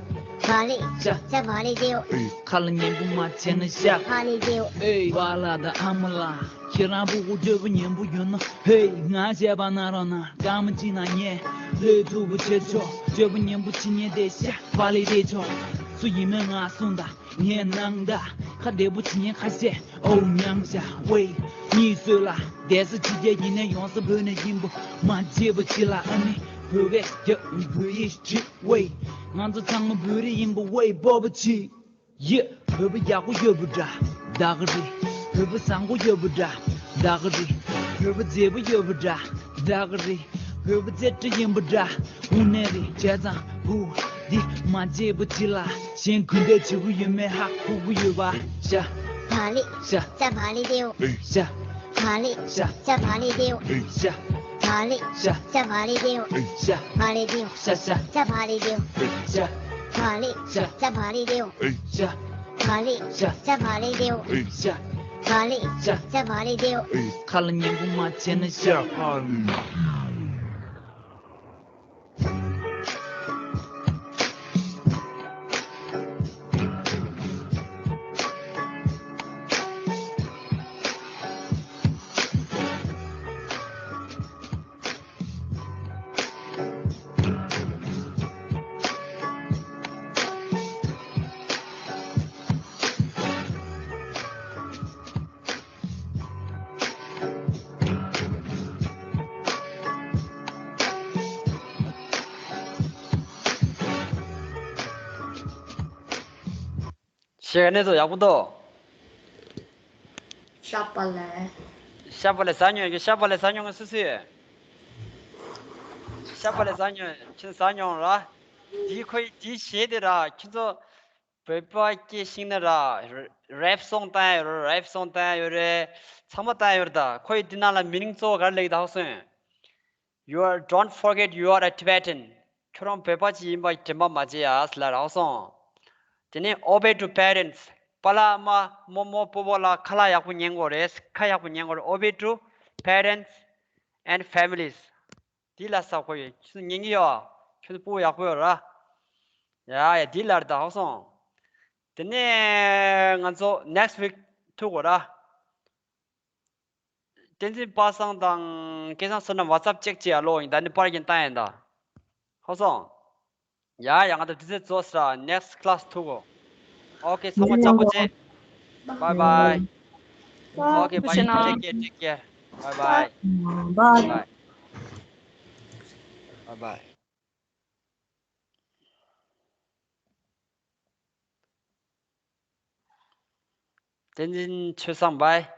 བག་ལེབ། ཤ། ཤ་བག་ལེབ་དེའོ། ཁ་ལ་ཉན་པོ་མ་བྱས་ན་ཤ། བག་ལེབ་དེའོ། ཨེ། པཱ་ལགས་དང་ཨ་མ་ལགས། ཁྱེད་རང་ཕྲུ་གུ་སྤྱོད་པ་ཉན་པོ་ཡོད་ན། ཧེ། ང་བྱས་པ་ན་རོགས་གནང་། སྐར་མ་གཅིག་ནང་ངས་ལས་ཐུབ་པ་བྱེད་ཆོག་སྤྱོད་པ་ཉན་པོ་བྱེད་ཉན་དེ་ཤ་བག་ལེབ་དེ་ཆོག་སུ་ཡིན་མིན་ང་གསུངས་དང་། ངས་གནང་དང་། ཁ་བདེ་པོ་བྱེད་ཉན་ཁ་ཤས། ཨོ་ཉམས་ཤ་ཝེ། གཉིད་སོས་ལ། བསྡད་ས་ཕྱི་རྒྱལ་ཡིན་ནའི་ཡོང་ས་བོད་ནས་ཡིན་པ། མ་བརྗེད་པ་བྱེད་ལ། ཨ་ནི་བོད་སྐད་རྒྱབ། བོད་ཡིག་བྲིས་ཝེ། ང་ཚོ་ཚང་མ་བོད་རིགས་ཡིན་པ་ཝེ། སྤོབས་པ་བྱེད། ཡེ། བོད་པ་ཡག་པོ་ཡོད་པ་འདྲ། ད་ག་རེད། བོད་པ་བཟང་པོ་ཡོད་པ་འདྲ། ད་ག་རེད། བོད་པ་མཛེས་པོ་ཡོད་པ་འདྲ། ད་ག་རེད། བོད་པ་རྩེ་གྲ་ཡིན་པ་འདྲ། དངོས་གནས་རེད། བྱས་ཙང་བུ། འདི་མ་བརྗེད་པ་བྱེད་ལ། གཞན་གུས་འདུད་བྱེད་གི་ཡོད་མེད་ཧ་གོ་གི་ཡོད་པ། ཤ། བག་ལེབ། ཤ། ཤ་བག་ལེབ་དེའོ། ཤ། བག་ལེབ། ཤ། ཤ་བག་ལེབ་དེའོ། ཤ། བག་ལེབ། ཤ། ཤ་བག་ལེབ་དེའོ། ཤ། བག་ལེབ་དེའོ། ཤ། ཤ། ཤ་བག་ལེབ་དེའོ། ཤ། བག་ལེབ། ཤ། ཤ་བག་ལེབ་དེའོ། ཤ། བག་ལེབ། ཤ། ཤ་བག་ལེབ་དེའོ། ཤ། བག་ལེབ། ཤ། ཤ་བག་ལེབ་དེའོ། ཁ་ལ་ཉན་པོ་མ་བྱས་ན་ཤ། ཤེས་ག་ནས་ཚོ་ཡག་པོ་འདུག་ཤ་བག་ལེབ། ཤ་བག་ལེབ་ཟ་མྱོང་གི། ཤ་བག་ལེབ་ཟ་མྱོང་གི་སུ་སུ་ཡོད། ཤ་བག་ལེབ་ཟ་མྱོང་། ཁྱེད་ཟ་མྱོང་ར། འདི་ཁོའི་འདི་གཞས་དེ་ར། ཁྱེད་ཚོ་བོད་པ་སྐད་ཤེས་ན་ར། རེབ་སོང་བཏང་ཡོད་རེད། རེབ་སོང་བཏང་ཡོད་རེད། ཚང་མ་བཏང་ཡོད་རེད། ད་ཁོའི་འདི་ནང་ལ་མི་ནིང་གཙོ་བོ་ག་རེ་ལེགས་ད་ཧོ་སོན། You are, don't forget you are a Tibetan. ཁྱོད་རང་བོད་པ་ཅིག་ཡིན་པ་དྲན་པ་མ་བརྗེད་ཡ་ཟེར་ལབ་རག་སོང་། དེ་ནས་obey to parents. པཱ་ལགས་མ་རྨོ་མོ་སྤོ་བོ་ལ་ཁ་ལག་ཡག་པོ་ཉན་དགོས་རེད། ཁ་ཡག་པོ་ཉན་དགོས་རེད། Obey to parents and families. དེ་ལ་ས་ཁོ་ཡོད། ཁྱོད་ཉན་གི་ཡོད། ཁྱོད་སྤོ་བོ་ཡག་པོ་ཡོད་ར། ཡ་ཡ་དེ་ལ་རེད་ད་ཧོ་སོང་། དེ་ནས་ང་ཚོ་next week ཐུག་དགོས་ར། བསྟན་འཛིན་པ་སངས་དང་སྐལ་བཟང་བསོད་ནམས་WhatsApp check བྱེད་ཨ་ལོ། ཡིན་ད་ནི་པར་རྒྱན་བཏང་ཡིན་ད། ཧོ་སོང་། ཡ་ཡ་ང་ད་དུས་ཚོད་རྫོགས་ས་ར། next class ཐུག་གོ། Okay ཚང་མ་ཅག་པོ་བྱེད། Bye bye. Okay bye. Take care, take care. Bye bye. Bye bye. བསྟན་འཛིན་ཆོས་བཟང་bye.